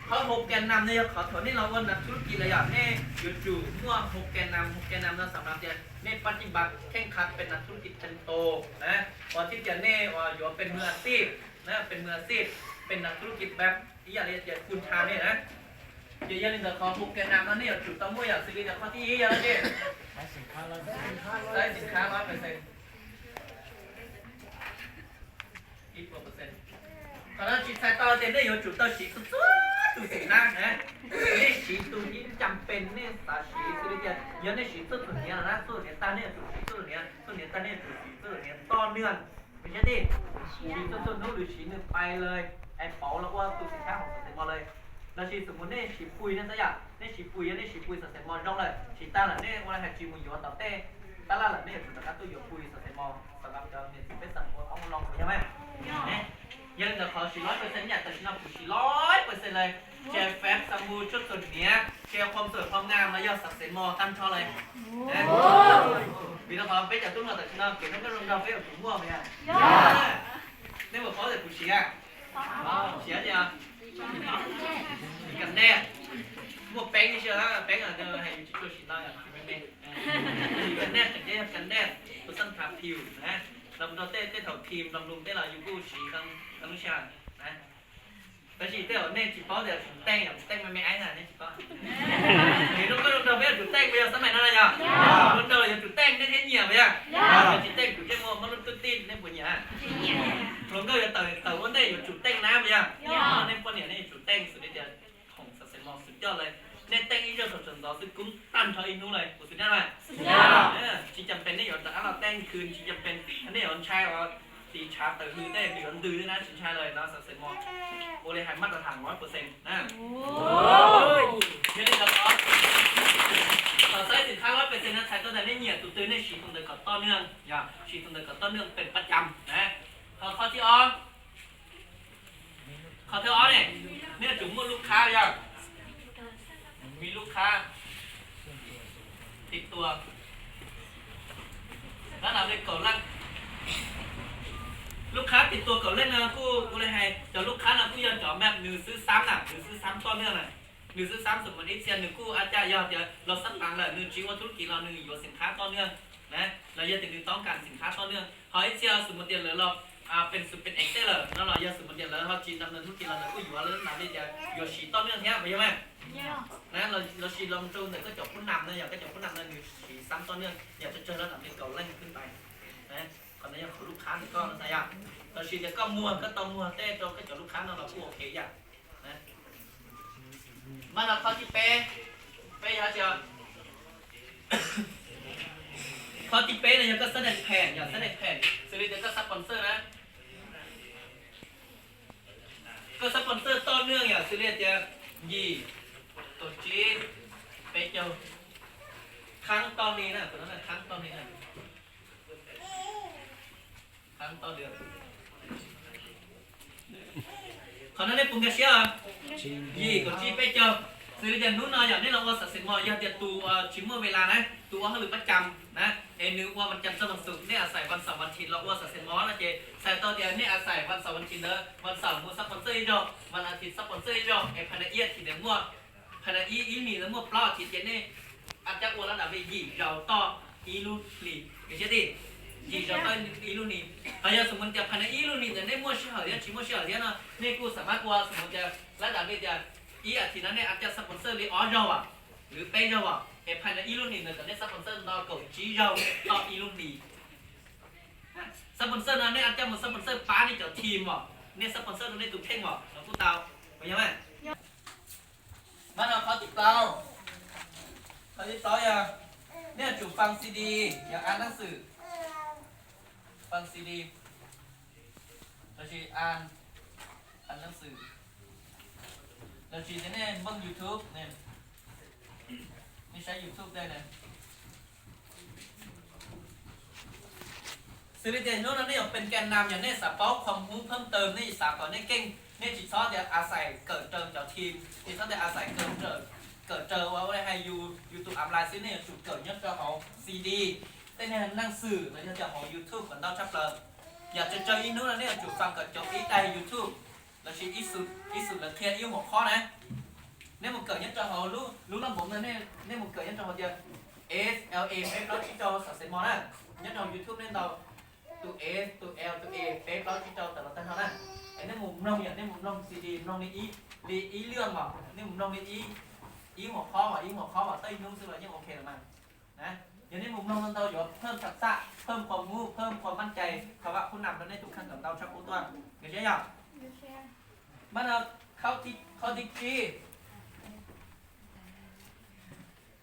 Qhov hauv kas nas no yog qhov thaum nej los ua nas thuj lub kis los yog nej yuav tsum muaj hauv kas nas. Hauv kas nas no xam mas tias nej pab cij npas kheej qha pes nas thuj lub kis teem tus na, uas thiaj tias nej yuav pes mws a xij na, pes mws a xij, pes nas thuj lub kis pab ib yam li tias full time nej na. Ces yog li ntawd qhov hauv kas nas no nej yuav tsum tau muaj yam xws li tias qhov thib ib yog dab tsi? Xaiv xim khav los pes xees. Qhov no tsis txhais tau tias nej yuav tsum tau siv txhua txhua tus xim khav na, nej siv tus ib cam pes Nej xav siv xws li tias yog nej siv txuj txhum niam los na, txuj txhum niam tag nej yuav tsum siv txuj txhum niam, txuj txhum niam tag nej yuav tsum siv txuj txhum niam txoj nwj. Siv txuj txhum hnub lwm siv nws pais lawm, es pauv los ua tus xim thab hauv xov xes mos lawm. Los sis xws mus nej siv pui nej xav yam, nej siv pui yog nej siv pui xov xes mos zoo lawm, siv tag lawm nej ua li hais tsis mus yuav tom tej tab laj lawm nej yuav tsum rov qab tuaj yuav pui xov xes mos, xav kom cov niam txiv peb xav ua qoob loo yog mas. Yog li ntawd qhov siv lawm pes xees, tam sim no kuv siv lawm pes xees lawm, ces fab xav mus txuj txhum niam, ces qhov txhum qhov ngam los yog xov xes mos tag nrho lawm. Vim rau qhov peb cov tub hluas tam sim no kev noj qab nrog peb yuav tsum muaj mas yog. Nej puas paub tias kuv siv, siv tias kas dej, muaj peeb ib si, peeb hais yus tsis tshua siv ntau, siv kas dej, siv kas dej, kas dej, tus xab thav phiu na, los rau tej tej thaum phim los mlum tej los yus kuj siv qee lub sij hawm na. Tab sis tej zaum nej tsis paub tias tsum teej, tsum teej me me eib na nej tsis paub. Ces zoo nkauj zoo nraug peb yuav tsum teej puas yog xab maim no na yog? Zoo nraug los yuav tsum teej nej thiaj nyiam puas yog? Yog tsis teej kuv thiaj muaj muab lub tub tij nej puas nyiam? Hluas nkauj yuav tawm tawm ua ntej yuav tsum teej na puas yog? Nej poj niam nej yuav tsum teej xws li tias khoom xov xes mos xws coj lawm, nej teej ib zaug thaum sawv ntxov xwb kub tag nrho ib hnub lawm puas xws dab mas. Tsis cas pes nej yuav rov qab los teej khwv, tsis cas pes nej yuav ntshai ua tiv tshav tawm hws tej nws yuav ntws tej na, tsis ntshai lawm no xov xes mos ua li hais maj tas tham lawm pes xees na. Yog li ntawd qhov, thaum xaiv xim thab lawm pes xees no txhais tau tias nej nyiam tus twg nej siv tus ntawd kom toj nwj, yog siv tus ntawd kom toj nwj pes pab cam na. Ho qhov thib ob, qhov thib ob ne, nej yuav tsum muaj lub khab yog, muaj lub khab tiv tua, lab nam li kaum leej. Lub khab tiv tua kaum leej no kuj ua li hais cov lub khab no kuj yog cov map nws xwb xab na, nws xwb xab toj nwj na. Nws xwb xab xws mus ib txhia nws kuj a cas yog tias los xab tas lawm nws tsis ua thub kiv los nws yuav xim khab toj nwj na, los yog tias nws toob kas xim khab toj nwj. Ho ib txhia xws mus tias lawv los pes xus pes ev tej lawm no los yog xws mus tias lawv ho tsis nov nws thub kiv los lawv kuj yuav lawv nam li tias yuav siv toj nwj thiab puas yog mas? Los sis los rau ntawm koj cov phub nam no, yog koj cov phub nam no nws siv xab toj nwj yog tsawg tsawg lab nam li kaum leej khwb pais. Qhov no yog qhov lub khab ntawm koj no xav yog, los sis tias koj muag koj tau muag tej rau koj cov lub khab no los kuj ok yam. Mas no qhov thib peb, peb yog tias, qhov thib peb no yog koj xab dais phem, yog xab dais phem xws li tias koj xab pos xawj na. Koj xab pos xawj toj nwj yog xws li tias yim, kaum tsib, peb caug, khab toj li na, khab toj li na. Qhov no nej puas nkag siab? Yim, kaum tsib, peb caug. Xws li tias hnub no yog nej los ua xov xes mos, yog tias tus tsis muaj ve las na, tus ua hauj lwm pab cam na, es nws ua vas cam txog vas xuv, nej a xais vas xaum vas thiv los ua xov xes mos no ces txhais tau tias nej a xais vas xaum vas thiv ntawd, vas xaum mus xab pos xawj ib zaug, vas a thiv xab pos xawj ib zaug, es phas na ib a thiv ntawd muaj, phas na ib ib hlis ntawd muaj plaub a thiv ces nej a cab ua lab dam li yim zaus toj ib lub hlis, nkag siab tias yim zaus toj ib lub hlis. Ho yog xws mus tias phas na ib lub hlis ntawd nej muaj sij hawm thiab tsis muaj sij hawm thiab no nej kuj xam mab ua, xws mus tias lab dam li tias ib a thiv no nej a cab xab pos xawj li ob zaug as, lwm peb zaug as, es phas na ib lub hlis ntawd kom nej xab pos xawj nto kaum tsib zaug toj ib lub hlis. Xab pos xawj no nej a cab mus xab pos xawj pab nej cov team as, nej xab pos xawj rau nej tus kheej as los kuj tau, puas yog mas? Mas no qhov thib plaub, qhov thib plaub yog nej yuav tsum faj C D, yog a nab xwm, faj C D, los sis a, a nab xwm, los sis tias nej npaj YouTube, nej saib YouTube tej na. Xws li tias hnub no nej yuav pes kas nas, yog nej xav paub qhov hub phab taw, nej xav kom nej keej, nej tsis txhob tias a xais kawm raws cov team, tsis txhob tias a xais kawm raws ua ua hais yus, yus tus app li xwb, nej yuav tsum kawm nyob rau hauv C D, tej neeg naj xwm los yog tias hauv YouTube kom ntau tshaj plaws. Yam tsawg tsawg ib hnub no nej yuav tsum faj kom cov ib daim YouTube, los sis ib xus lawv qhia ib huam qhob na. Nej mus kawm nyob rau hauv lub lub laj npoov ntawd, nej mus kawm nyob rau hauv tias S L A peb plaub tsib rau xov xes mos na. Nyob rau hauv YouTube nej ntaus tus S, tus L, tus A peb plaub tsib rau tawm los tag nrho na. Es nej mus mloog, yog nej mus mloog C D, mloog li ib, li ib lwm mas, nej mus mloog li ib, ib huam qhob mas, ib huam qhob mas tau ib hnub xwb los yeej ok lawm mas. Yog nej mus mloog ntau yuav phaj tham xaj, phaj qhov mub, phaj qhov maj cai, qhov vam khub nam rau nej tus kheej kom ntau tshaj qub tuaj, nkag siab yog? Mas no, qhov thib tsib,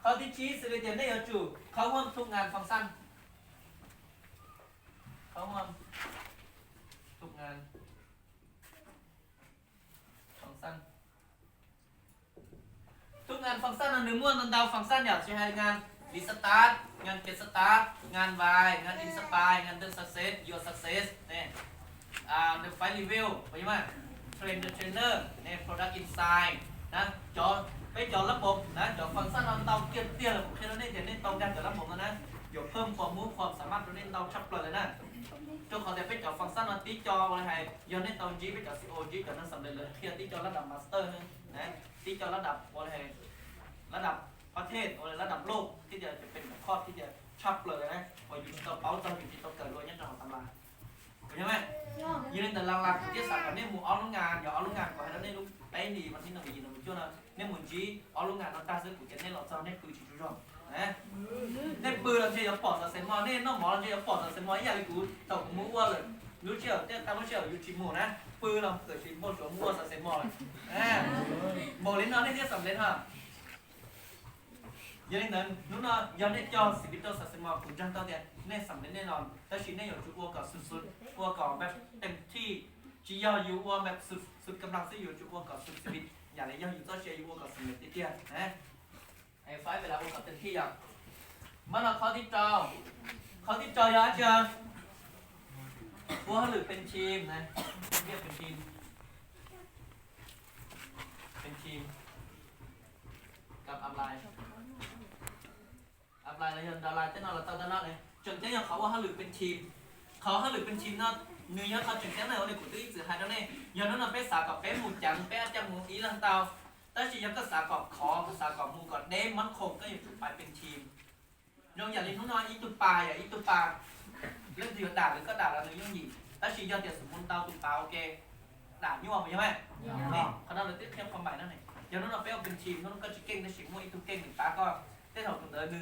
Qhov thib tsib xws li tias nej yuav tsum khawb huam thub ngan fas xaj. Khawb huam thub ngan fas xaj. Thub ngan fas xaj no nws muaj ntau ntau fas xaj yom, tsis hais ngan li xav tas, ngan kev xav tas, ngan vais, ngan in xav pais, ngan the success, your success ne, the five level, train the trainer ne, product insight na, cov, peb cov lab npob na, cov fas xaj no ntau kiag tiag lawm, kuv qhia rau nej tias nej tau nkag cov lab npob no na, yuav phawm qhuas muab qhuas xav maj rau nej ntau tshaj plaws lawm na. Rau qhov tias peb cov fas xaj no tib co ua li hais yog nej tau ntsib peb cov C E O ntsib cov neeg xam lej lawv qhia tib co lab dam master, tib co lab dam ua li hais lab dam pab thej ua li lab dam loj thiab tias cov pes cov khoj thiab tias tshaj plaws lawm na, uas yus tsis tau paub txog yus tsis tau kawm dua nyob rau hauv tam las. Yog li ntawd las las kuv thiaj xav kom nej mus ob lub ngas, yog ob lub ngas kuv hais rau nej lub peb hlis vas thib nees nkaum yim nees nkaum cuaj no, nej mus ntsib ob lub ngas no tag xwb kuv tias nej los txog nej pw tsis tsaug zog. Nej pw los ntshe yuav pom xov xwm mog, nej noj mov los ntshe yuav pom xov xwm mog ib yam li kuv thaum kuv mus ua lawm lub sij hawm, tej tag lub sij hawm yus tsis mus na, pw los kawm tsis npau suav mus ua xov xwm mog lawm. Npaum li no nej thiaj xam lej no. Yog li ntawd hnub no yog nej cog xim pib rau xov xwm mog, kuv ntseeg tau tias nej xam lej nej los, tab sis nej yuav tsum ua kom xwm xwm, ua kom npaj teem thij, tsis yog yus ua npaj xwm xwm kam laj xwb, yuav tsum ua kom xwm xwm yam li yog yus txoj sia yus ua kom xam lej tiag tiag. Faib pes las ua kom teem thij yom. Mas no qhov thib rau, qhov thib rau yog dab tsi? Ua hauj lwm pes thim na, pes thim, pes thim, kam apply, apply los yog dollar tej no los tau tau no ne. Tseem ceeb yog qhov ua hauj lwm pes thim. Qhov hauj lwm pes thim no nws yog qhov tseem ceeb na, ua li kuv twb ib txwm hais rau nej, yog hnub no peb xav kom peb mus ceev peb ab caj mus ib leeg tau, tab sis yog koj xav kom khov, koj xav kom mus kom deb mab khoom, koj yuav tsum pais pes thim. Zoo yam li hnub no ib tug pas yog ib tug pas, leej twg yuav dam los koj dam los nws yooj yim, tab sis yog tias xum mus ntau tus pas ua ke dam nyuaj puas yog? Qhov no lawv twb qhia qhov maim no ne. Yog hnub no peb ua pes thim, hnub no koj tsis keej tab sis muaj ib tug keej nws pab koj, tej thaum tus ntawd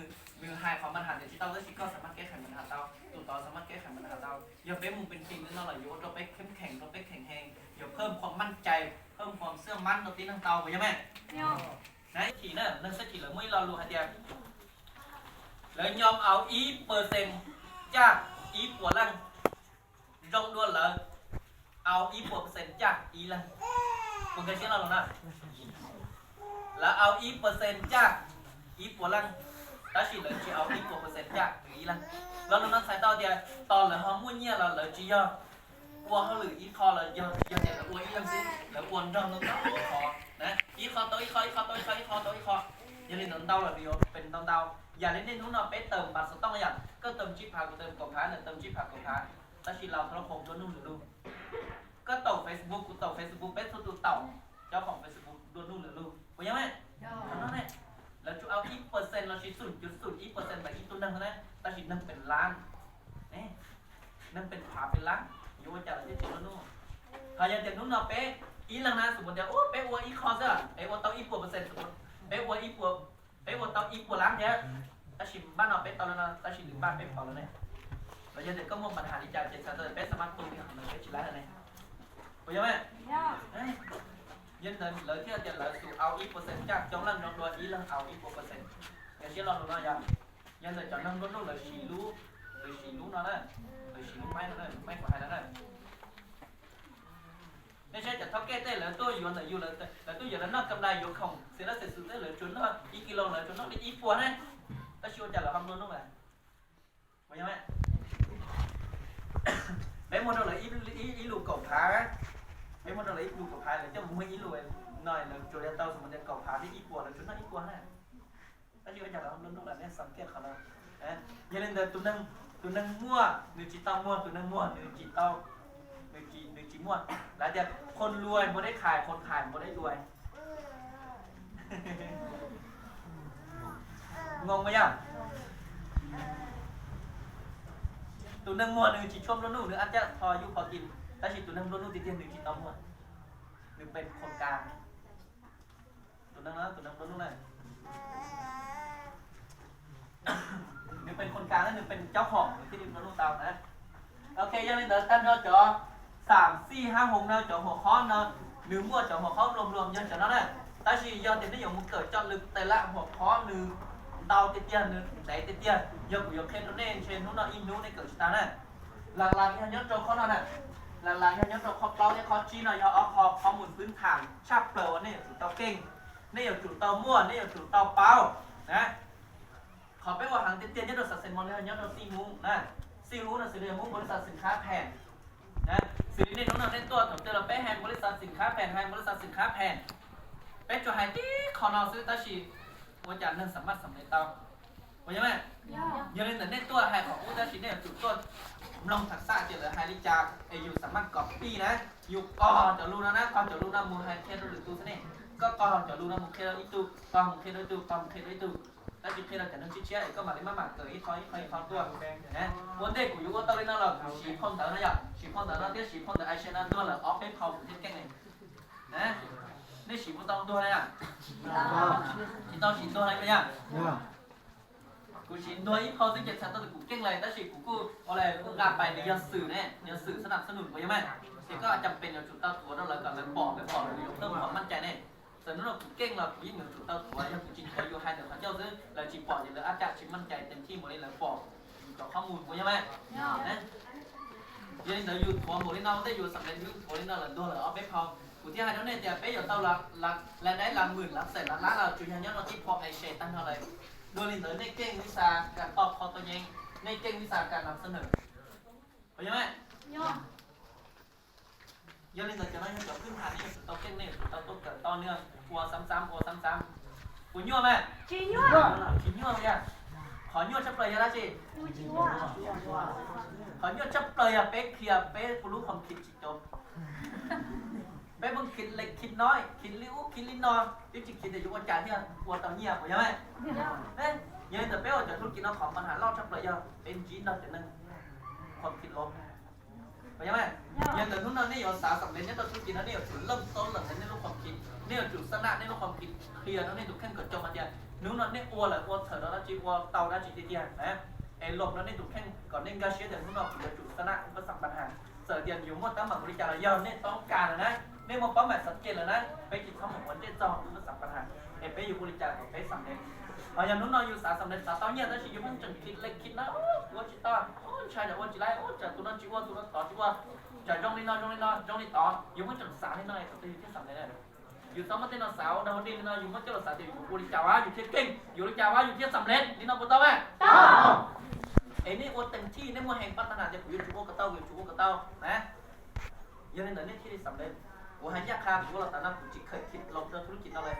nws hais qhov mas has tias tsis tau tab sis koj xav mas kev hais mas has tau, tus tod xav mas kev hais mas has tau. Yog peb mus pes thim no los yuav ua rau peb kheem kheem, rau peb kheem heev, yuav phawm qhuas maj cai, phawm qhuas xwb mab rau tib neeg tau puas yog mas? Na ib thim na, neeg xab thim lawv muaj ib lo lus hais tias lawv nyom au ib percent caj ib puas leej, zoo dua lawv au ib puas percent caj ib leeg. Puas nkag siab lo lus na? Lawv au ib percent caj ib puas leej, tab sis lawv tsis au ib puas percent caj ib leeg. Lo lus no txhais tau tias tos lawv ho muaj nyiaj los lawv tsis yog ua hauj lwm ib qho los yog, yog tias lawv ua ib leeg xwb, lawv ua nrog ntau ntau ib qho, ib qho tau ib qho, ib qho tau ib qho, ib qho tau ib qho. Yog li ntawd ntau los nws yuav pes ntau ntau. Yam li niaj hnub no peb tawm npas xov tooj yam, koj tawm tsib phav kuv tawm kaum phav, lawv tawm tsib phav kaum phav, tab sis laus thov khoom dua nuj lwm lug. Koj taum Facebook kuv taum Facebook, peb txhua tus taum cov khoom Facebook dua nuj lwm lug puas yog mas? Qhov no ne, lawv tsuas au ib percent lossis xum cuv xum ib percent ntawm ib tug neeg xwb na, tab sis neeg pes lab, neeg pes phav pes lab, yuav ua cas lawv thiaj tsis dua nuj? Ho yog tias hnub no peb ib leeg na, xum mus tias peb ua ib qho xwb, peb ua tau ib puas percent, peb ua ib puas, peb ua tau ib puas lab thiab, tab sis npaj no peb tau lawm no, tab sis nws npaj peb phav lawm ne. Los yog tias koj muaj npa has li cas ces txhais tau peb xav mas tu li qhov ntawd peb tsis lab lawm ne. Puas yog mas? Yog li ntawd lawv thiaj tias lawv xum au ib percent caj coob leej zoo dua ib leeg au ib puas percent. Nkag siab lo lus no yog, yog ntawm cov neeg nplua nuj lawv siv lub, lawv siv lub no na, lawv siv lub maib no na, lub maib kuv hais no na. Nej saib cov thawj kej tej lawv tuaj yuav ntawm yus, lawv tuaj yuav lawv noj kam lais yuav khoom xiv lab xes xus tej lawv tsuas noj ib kis loo lawv tsuas noj li ib puas na, tab sis ua cas lawv ho nplua nuj lawm? Puas yog? Peb muag rau lawv ib lus kaum phav, peb muag rau lawv ib lus kaum phav, lawv coj mus muag ib lus no lawv tsuas yog tau xus mus tias kaum phav thiab ib puas lawv tsuas noj ib puas na. Tab sis ua cas lawv ho nplua nuj lawm, nej xav kiag qhov no. Yog li ntawd tus neeg, tus neeg muaj nws tsis tau muag, tus neeg muag nws tsis tau, nws tsis, nws tsis muaj. Lawv tias คนรวยไม่ได้ขาย คนขายไม่ได้รวย. Ngoo mas yog? Tus neeg muag nws tsis tshua nplua nuj, nws ab caj tho yuj pho kis, tab sis tus neeg nplua nuj tiag tiag nws tsis tau muag, nws pes khon kas. Tus neeg, tus neeg nplua nuj na, nws pes khon kas na, nws pes caub hom nws thiaj li nplua nuj tau na. Ok, yog li ntawd tag nrho cov xam xij hab hoos no, cov huam qhov no, nws muaj cov huam qhov nplua nplua yog cov no na. Tab sis yog tias nej yuav mus kawm coj lwm tes laj huam qhov nws tau tiag tiag, nws ntev tiag tiag. Yog kuv yuav qhia rau nej ntshe hnub no ib hnub nej kawm tsis tag na. Las las yog nyob rau qhov no na, las las yog nyob rau qhov plaub thiab qhov tsib no yog ob qho qhov mus pwv tham tshaj plaws uas nej yuav tsum tau keej, nej yuav tsum tau muaj, nej yuav tsum tau paub na. Qhov peb ua heev tiag tiag nyob rau xav xees mos li yog nyob rau xij hub na, xij hub no xws li yog hub npaus li xav xees khab phem. Xws li nej hnub no nej tuaj thaum twg los peb hais npaus li xav xees khab phem, hais npaus li xav xees khab phem. Peb tsuas hais tib qho no xwb tab sis ua cas neeg xam maj xam le tau, puas yog mas? Yog li ntawd nej tuaj hais qhov ub tab sis nej yuav tsum tuaj mloog tham xaj tias lawv hais li cas es yus xam maj kom pij na. Yus qog cov lus no na, qog cov lus no mus hais qhia rau lwm tus xwb ne. Koj qog cov lus no mus qhia rau ib tug, qog mus qhia rau ib tug, qog mus qhia rau ib tug, tab sis qhia rau cov neeg tshiab tshiab es koj mam li maj mam kawm ib qho ib qho ib qho tuaj. Ua ntej kuv yuav ua tau li no los kuv siv phau ntawv no yom, siv phau ntawv no thiab siv phau ntawv ai se no ntuag lawm ob peb phau kuv thiaj keej li. Nej siv puas tau ntuag li? Tsis tau siv ntuag li yom. Kuv siv ntuag ib phau xwb ces txhais tau tias kuv keej lawm tab sis kuv kuj ua li kuv nqa pais nws yog xwm ne, yog xwm xab nam xab num puas yog mas? Ces koj cam pes yuav tsum tau thuav rau lawv kom lawv pom, lawv pom lawv yuav thawj qhov maj cai ne. Txawm hnub no kuv keej los kuv yeej yuav tsum tau thuav, yog kuv tsis thuav yus hais ntawm qhov ncauj xwb lawv tsis pom ces lawv ab tsam tsis maj cai tes thij npaum li lawv pom cov qhov mus puas yog mas? Yog li ntawd yus thuav npaum li no ua ntej yus xam le yus thuav li no lawm ntuag lawm ob peb phau. Kuv thiaj hais rau nej tias peb yuav tau la dais la mwm la xees la lab los tsuas yog nyob rau tib phau ai se tag nrho lawm. Dua li ntawd nej keej vib xa kas toj qho tau nyeej, nej keej vib xa kas nam xab nws, puas yog mas? Yog li ntawd cov no yog cov kwj ha nej yuav tsum tau keej, nej yuav tsum tau tuaj kawm tau nws ua xab xab ua xab xab. Puas nyuaj mas? Tsis nyuaj li. Qhov nyuaj tshaj plaws yog dab tsi? Qhov nyuaj tshaj plaws yog peb khiav peb kuv lub qhov khib tsis cov. Peb pheej khib li khib no, khib li ub khib li no, twb tsis khib tias yuav ua cas thiaj ua tau nyiaj puas yog mas? Yog li ntawd peb ua cov thub kis no qhov mas has loj tshaj plaws yog peb ntsib nrog cov neeg qhov khib los. Puas yog mas? Yog li ntawd hnub no nej yuav xav xam le nyob rau thub kis no nej yuav tsum leej tau leem nej lub qhov khib, nej yuav tsum xab nam nej lub qhov khib qhia rau nej tus kheej kom coo hais tias hnub no nej ua lawm ua txhawm rau dab tsi, ua tau dab tsi tiag tiag na. Es loos rau nej tus kheej kom nej nkag siab tias hnub no kuv yuav tsum xab nam kuv pab xam pab has. Txawm tias yuav muaj teeb meem ua li cas los yog nej toob kas lawm na, nej muaj paub mam xav ke lawm na, peb tsis txhob mus ua ntsej txog kuv pab xam pab has, es peb yuav ua li cas kom peb xam le. Ho yog hnub no yus xav xam le xav tau nyiaj tab sis yus pheej tseem khib li khib no, ua tsis tau, ntshai ua tsis laib, tsam tus no tsis ua tus no tod tsis ua, tsam zoo li no zoo li no zoo li tod, yus pheej tseem xav li no es thaum twg yus thiaj xam le na? Yus txhob muab tej no xav ua dog ua dig li no, yus muab coj los xav tias yus ua li cas vas yus thiaj keej, yus ua li cas vas yus thiaj xam le li no puas tau mas? Es nej ua teem thij nej muaj heev pab tag nas tias kuv yuav tsum ua kom tau, kuv yuav tsum ua kom tau na. Yog li ntawd nej thiaj li xam le. Kuv hais ncaj qha kuv ua los tas no kuv tsis khaws khib loos rau thub kis no lawm.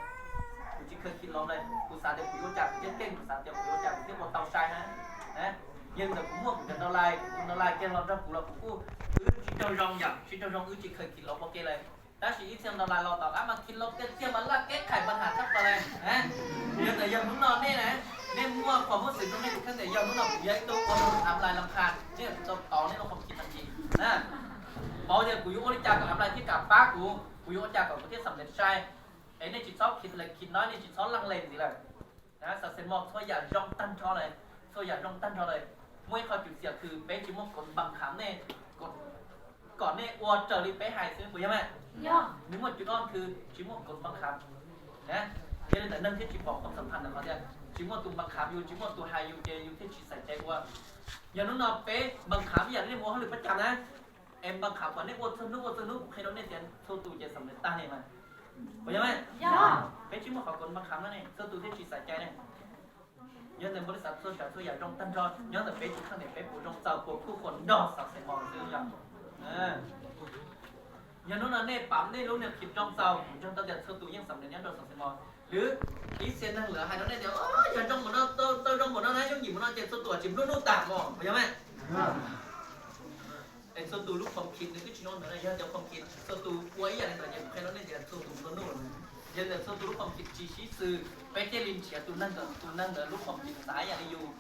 Kuv tsis khaws khib loos lawm, kuv xav tias kuv yuav ua cas kuv thiaj keej, kuv xav tias kuv yuav ua cas kuv thiaj ua tau sai na. Yog li ntawd kuv muaj kuv cov ntaus lais, kuv ntaus lais kiag los nrog kuv los kuv kuj, wb tsis raug zoo yom, tsis raug zoo wb tsis khaws khib loos ua ke lawm. Tab sis ib txhia ntaus lais los tom qab mas khib loos tiag tiag mas laj keb qhais pab has tshaj plaws li. Yog ntawd yog hnub no nej na, nej muaj qhov muab xwm rau nej tus kheej tias yog hnub no kuv yog ib tug ua av lais lam phas, nej yuav tsum tau tov nej lub qhov khib tag kis na. Paub tias kuv yuav ua li cas kom av lais thiaj kam pab kuv, kuv yuav ua cas kom kuv thiaj xam le sai. Es nej tsis txhob khib li khib no, nej tsis txhob laj le ntxiv lawm. Xav xes mos txhua yam zoo tag nrho lawm, txhua yam zoo tag nrho lawm. Muaj ib qho cwm xiam khwv peb tsis muaj koob npas khav nej, kom nej ua raws li peb hais xwb puas yog mas? Nws muaj cwm noj khwv tsis muaj koob npas khav. Yog li ntawd neeg thiaj tsis pom qhov xam phaj ntawm qhov tias tsis muaj tus npas khav yus, tsis muaj tus hais yus ces yus thiaj tsis xaiv cai ua. Yog hnub no peb npas khav ib yam li muaj hauj lwm pab cam na, es npas khav kom nej ua txhua hnub ua txhua hnub, kuv qhia rau nej tias txhua tus ces xam le tag li mas. Puas yog mas? Peb tsis muaj qhov koob npas khav no ne, txhua tus thiaj tsis xaiv cai ne. Yog ntawm npaus li xav txhua tsav txhua yam zoo tag nrho, nyob ntawm peb tus kheej tias peb puas zoo txaus, puas kuj quas nrog xav xes mos xwb yom. Yog hnub no nej pam nej lub niag khib zoo txaus, kuv ntseeg tau tias txhua tus yeej xam le nyob rau xav xes mos. Lwm ib txhia neeg lawv hais rau nej tias yog zoo npaum no, tau zoo npaum no na, yooj yim npaum no ces txhua tus tsis nplua nuj tas mos, puas yog mas? Es txhua tus lub qhov khib nws twb tsis zoo ntawd na, yog tias qhov khib txhua tus ua ib yam li ntawd ces kuv qhia rau nej tias txhua tus nplua nuj lawm. Yog tias txhua tus lub qhov khib tsis sib xws, peb thiaj li nrhiav tus neeg, tus neeg ntawd lub qhov khib xav ib yam li yus.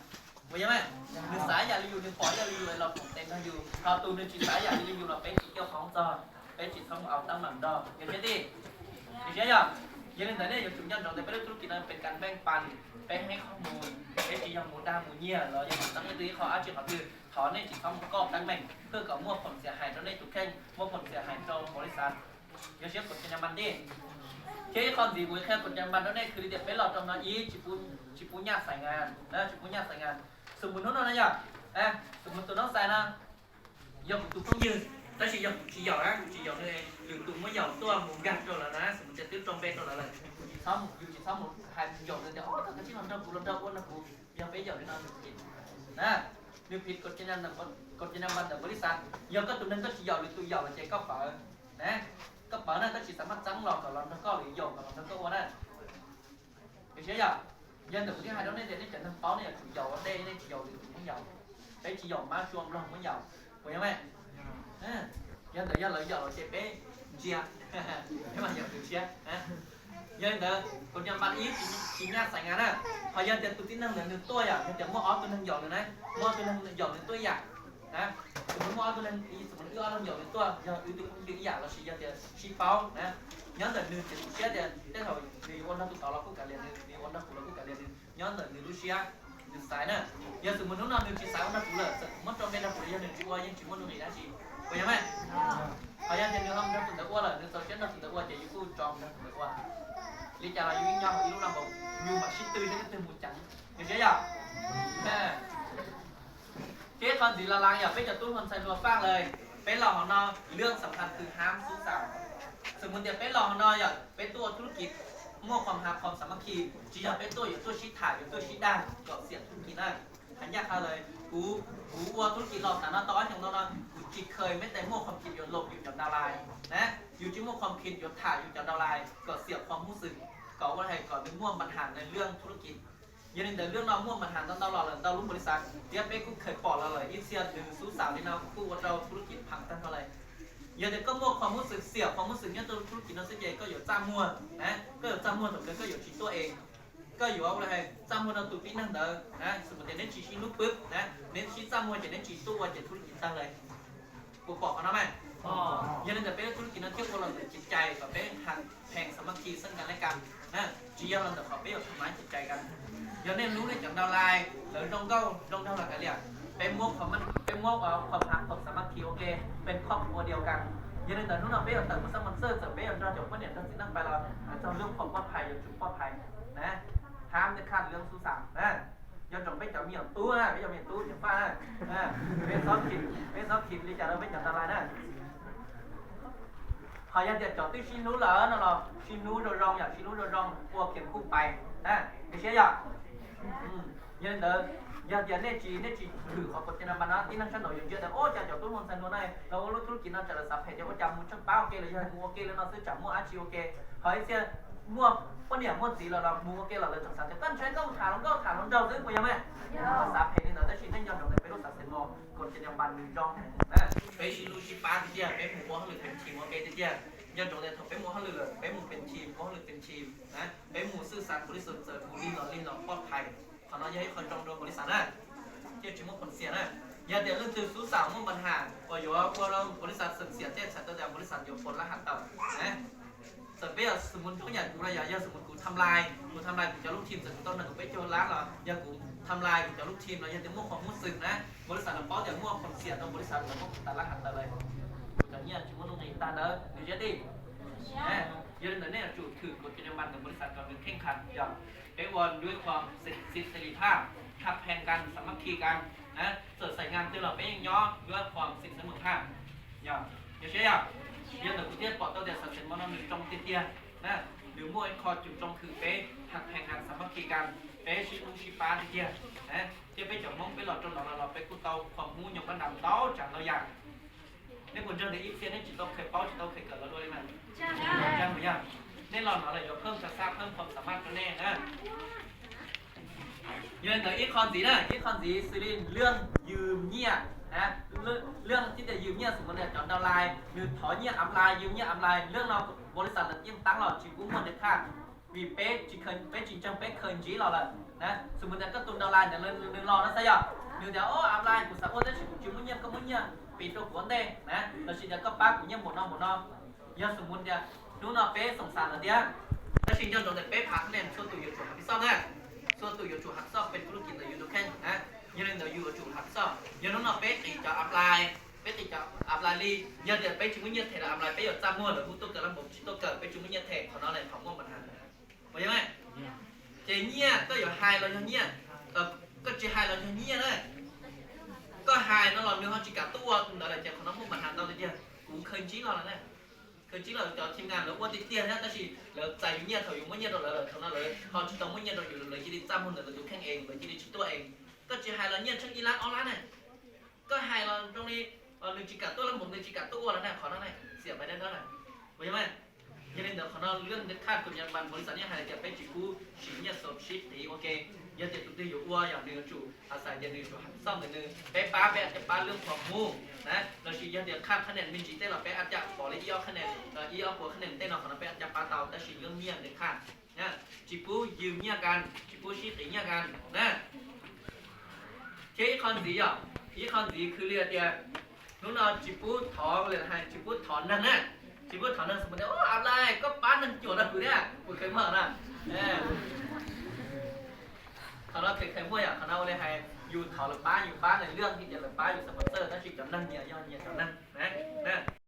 Puas yog mas? Nws xav ib yam li yus, nws pom ib yam li yus los koom tes nrog yus, ho tus nws tsis xav ib yam li yus los peb tsis coj qhov txog, peb tsis txhob mus au teeb meem nrog yog thiab tij. Yog li ntawd nej yuav tsum nco ntsoov tias peb lub thub kis no peb kav meej pas, peb heev qhov mus, peb tsis yog mus dag mus nyiag los yog mus teeb ib tug ib qho dab tsi qhov twg, thov nej tsis txhob mus koj teeb meem, hwj kom muaj phoom xiam hais rau nej tus kheej, muaj phoom xiam hais rau npaus li xav. Yog siab kom cov nyab npas ntej. Thiab ib qho ntxiv kuv qhia kom cov nyab npas rau nej khwv li tias peb los rau no ib tsis pub nyaj xaiv nas, tsis pub nyaj xaiv nas. Xws mus hnub no na yog, xws mus tus noob xais no yog kuv tus phooj ywg, tab sis yog kuv tsis yaum na, kuv tsis yaum nws, lwm tus muab yaum tuaj mus nkag rau lawm na, xws mus tias twb rau npe rau lawm lawm, kuv tsis txhob mus, yus tsis txhob mus hais yaum nws tias o koj tsis los nrog kuv los nrog ua nrog kuv, yog peb yaum li no nws phim na, nws phim kom cov nyab npas ntawm npaum li xav. Yog koj tus neeg koj tsis yaum lwm tus yaum los ces koj pawv na, koj pawv na, koj tsis xav maj txeeb los kom los nrog koj lwm yaum kom los nrog koj ua na. Yog siab yom, yog ntawm kuv thiaj hais rau nej tias nej cov neeg paub nej yuav tsum yaum ua ntej, nej tsis yaum lwm tus muab yaum, peb tsis yaum mab sua nplog muab yaum, puas yog me? Yog ntawd yog lawv yaum los ces peb ntsia, peb mam yaum lwm siab. Yog li ntawd kuv cov nyab npas ib tsis nyaj xaiv nas na, ho yog tias tus tib neeg ntawd nws tuaj yom, yog tias muaj ob tug neeg yaum nws na, muaj ob tug neeg yaum nws tuaj ib yam, xws mus muaj ob tug neeg, xws mus wb ob leeg yaum nws tuaj, yog wb tus phooj ywg ib yam lossis yog tias sib paub na, nyob ntawm nws ces kuv siab tias tej thaum nws yuav ua nrog tus tod los kuj kav liam nws, nws yuav ua nrog kuv los kuj kav liam nws, nyob ntawm nws lub siab nws xaiv na. Yog xws mus hnub no nws tsis xaiv ua nrog kuv lawm, txawm kuv muab rau npe nrog kuv los yog nws tsis ua yeej tsis muaj nuj nqis dab tsi, puas yog me? Ho yog tias nws ho nrog tus ntawd ua lawm, nws txaus siab nrog tus ntawd ua ces yus kuj tso nrog tus ntawd ua. Li cas los yus ib nyob hauv ib lub laj npaum, yus mam sib tw seb twg mus ceev, yog siab yom. Thiab qhov ntxiv los lawm yog peb cov tub hluas ntxhais hluas faj lawm, peb los hauv no lwm xam khas twg ham xub xam. Xws mus tias peb los hauv no yog peb tuaj ua thub kis muaj qhom hav qhom xam mab khi, tsis yog peb tuaj yuav tuaj sib tham yuav tuaj sib dag kom xiam thub kis na. Hais ncaj qha lawm, kuv, kuv ua thub kis los tas no tau ob xyoos ntau no kuv tsis kheev meb tes muaj qhom khib yuav lom yus cov dau lais na, yus tsis muaj qhom khib yuav tham yus cov dau lais kom xiam qhov hub xwm, kom ua hais kom nws muaj npam ham lwm lub thub kis. Yog li ntawd lub no muaj npam has ntau ntau los lawm ntau lub npaum li xav, thiab peb kuj kheev pom los lawm ib txhia nws xub xav li no kuj ua rau thub kis phav tag nrho lawm. Yog tias koj muaj qhov hub xwm xiam qhov hub xwm nyob rau thub kis no xwb ces koj yuav txaj muag, koj yuav txaj muag thaum kawg koj yuav tsis tuaj es, koj yuav ua li hais txaj muag rau tus tib neeg ntawd na, xws tias neb tsis sib hlub pwb na, neb sib txaj muag ces neb tsis tuaj ua ces thub kis tag lawm. Puas pom qhov no mas? Yog li ntawd peb lub thub kis no thiaj ua los ntawm kev cai kom peb has phees xa mab khi xeeb kas leb kas, tsis yog los ntawm qhov peb yuav tha mas kev cai kas. Yog nej hlub nej cov ntau lais lawv zoo nkauj zoo nraug los kav liam, peb muab, peb muab qhov has qhov xa mab khi ua ke, peb khob ua diaus kas. Yog li ntawd hnub no peb yuav tawm mus xab mos txawj txawm peb yuav nrog cov poj niam nrog txiv neej pais los hais txog lub qhov poj phais yuav tsum poj phais na, hab nej khaj lub xub xam na. Nco ntsoov peb cov me nyuam tub na, peb cov me nyuam tub cov faj na, peb txhob khib, peb txhob khib li cas rau peb cov ntau lais na. Qhov yog tias cov twb sib hlub lawm no los sib hlub zoo zoo, yog sib hlub zoo zoo ua kiag kuj pais na, nej siab yog? Yog li ntawd, yog tias nej tsis, nej tsis hwm qhov kom cai no mas no tib neeg sab nraud yuav ntsia tias ua cas cov tub hluas ntxhais hluas no los ua lub thub kis no tsam lawv xav phem ces ua cas mus tsheej pab ua ke los yog mus ua ke li no xwb tsam muaj dab tsi ua ke. Ho ib txhia muaj poj niam muaj txiv los los mus ua ke los lawv tseem xav tias koj ntshai koj mus tham hluas nkauj tham hluas nraug xwb puas yog mas? Xav phem li ntawd tab sis nej nco ntsoov tias peb lub xav xes mos kom cai no mas nws zoo. Peb sib hlub sib pab tiag tiag, peb mus ua hauj lwm pes chim ua ke tiag tiag. Nco ntsoov tias thaum peb mus hauj lwm lawm peb mus pes chim, ua hauj lwm pes chim, peb mus xwb xav kuv li xwm txawm mus lig los lig los poj phais. Qhov no yog ib qho zoo rau npaum li xav na, thiaj tsis muaj phoom xiam na. Yog tias leej twg xub xam muaj npam has uas yuav ua rau npaum li xav xeem xiam tej txhais tau tias npaum li xav yuav phoom lab has tawm. Txawm peb yog xws mus rau yam kuv no yog, yog xws mus kuv tham lais, kuv tham lais kuv cov lub team txawm kuv tau nees nkaum peb caug lab los yog kuv tham lais kuv cov lub team los yog tias muaj qhov hub xwm na, npaum li xav lawv paub tias muaj phoom xiam rau npaum li xav lawv muab kuv tas lab has tawm lawm. Kuv cov nyiaj tsis muaj nuj nqis tag ntawd nws siab tij. Yog li ntawd nej yuav tsum thwm kom cai no mas ntawm npaum li xav kom nws kheej khat yog peb ua lub qhov xim xim li thaj, khab phees kas, xa mab khi kas, txawm xais ngas twg los peb yeej nyob lub qhov xim xeeb mem thaj. Yog siab yog, yog ntawm kuv thiaj pom tau tias xav xeem mos no nws zoo tiag tiag na, nws muaj ib qho cum zoo khwm peb khab phees kas, xa mab khi kas, peb sib hlub sib pab tiag tiag. Thiab peb cov Hmoob peb los rau no los los peb kuj tau qhov hub nyob pab nram ntau tsav ntau yam. Nej puas ntseeg tias ib txhia nej tsis tau kheev paub tsis tau kheev kawm los dua li mas? Ntseeg puas yog? Nej los no lawm yuav pheej txhaj xab pheej phoom xa mab rau nej na. Yog li ntawd ib qho ntxiv na, ib qho ntxiv xws li lwm yws nyiaj, lwm thiab tias yws nyiaj xws li cov ntau lais nws thov nyiaj av lais yws nyiaj av lais, lwm no npaum li xav lawv yeej tab los tsis pub muaj ntawd thaj. Vim peb tsis, peb tsis ntseeg peb kheev ntsib los lawm na. Xws li tias koj tus ntau lais ntawd nws los no xav yog nws tias o av lais kuv xav ua tab sis kuv tsis muaj nyiaj, koj muaj nyiaj piv rau kuv ua ntej na, los sis tias koj pab kuv nyiaj npaum no npaum no. Yog xws li tias hnub no peb xoom xav lawm tiag, tab sis nco ntsoov tias peb phav ne txhua tus yuav tsum hav pis xoj na, txhua tus yuav tsum hav pis xoj peb kuj lub kis ntawd yus tus kheej na. Yog li ntawd yus yuav tsum hav pis xoj. Yog hnub no peb qiv cov av lais Peb qis cov apply li, yog tias peb tsis muaj nyiaj them los apply peb yuav txaj muag lawv hu tuaj kawm lab npaum tsis tuaj kawm, peb tsis muaj nyiaj them, qhov no ne qhov muaj npa has. Puas yog? Ces nyiaj koj yuav hais los yog nyiaj, koj tsis hais los yog nyiaj na. Koj hais no los nws ho tsis kam tuaj ua ntawd lawm ces qhov no muaj npa has ntau tiag tiag. Kuv khaws ntsib los lawm na, khaws ntsib los cov team nga lawv ua tiag tiag thiab tab sis lawv txais yus nyiaj thaum yus muab nyiaj rau lawv lawm, thaum no lawv ho tsis tau muab nyiaj rau yus, lawv cia li txaj muag ntawm lawv tus kheej es lawv cia li tsis tuaj es. Koj tsis hais los nyiaj tsheej ib lab ob lab na. Koj hais los zoo li nws tsis kam tuaj lab npaum nws tsis kam tuaj ua los na, qhov no ne xiam pais dab dab na. Puas yog? Yog li ntawd qhov no lub ntiaj teb khaj tus Nyij Pooj npaum li Xam Nyij hais tias peb tsis pub siv nyiaj xov sib qiv ua ke. Yog tias tus twg yuav ua yog nws yuav tsum xais tias nws yuav tsum xauj ntawm nws, peb pab peb caj pab lub qhov mus na, los sis yog tias khaj khab nes me ntsis tej los peb a caj pov li ib ob khab nes, ib ob puas khab nes tej no qhov no peb a caj pab tau tab sis lub nyiaj ntiaj khaj tsis pub yws nyiaj kas, tsis pub sib qiv nyiaj kas na. Thiab ib qho ntxiv yog, ib qho ntxiv khwv li tias hnub no tsis pub thov, hais tsis pub thov neeg na, tsis pub thov neeg xav mus tias apply koj pab neeg cuam rau kuv thiab, kuv kheev muaj na. Qhov no kheev kheev muaj yom, qhov no ua li hais yus thov lawv pab, yus pab nws lwj thiab ces lawv pab yus xav mus txawj tab sis cov neeg nyias yog nyias cov neeg na.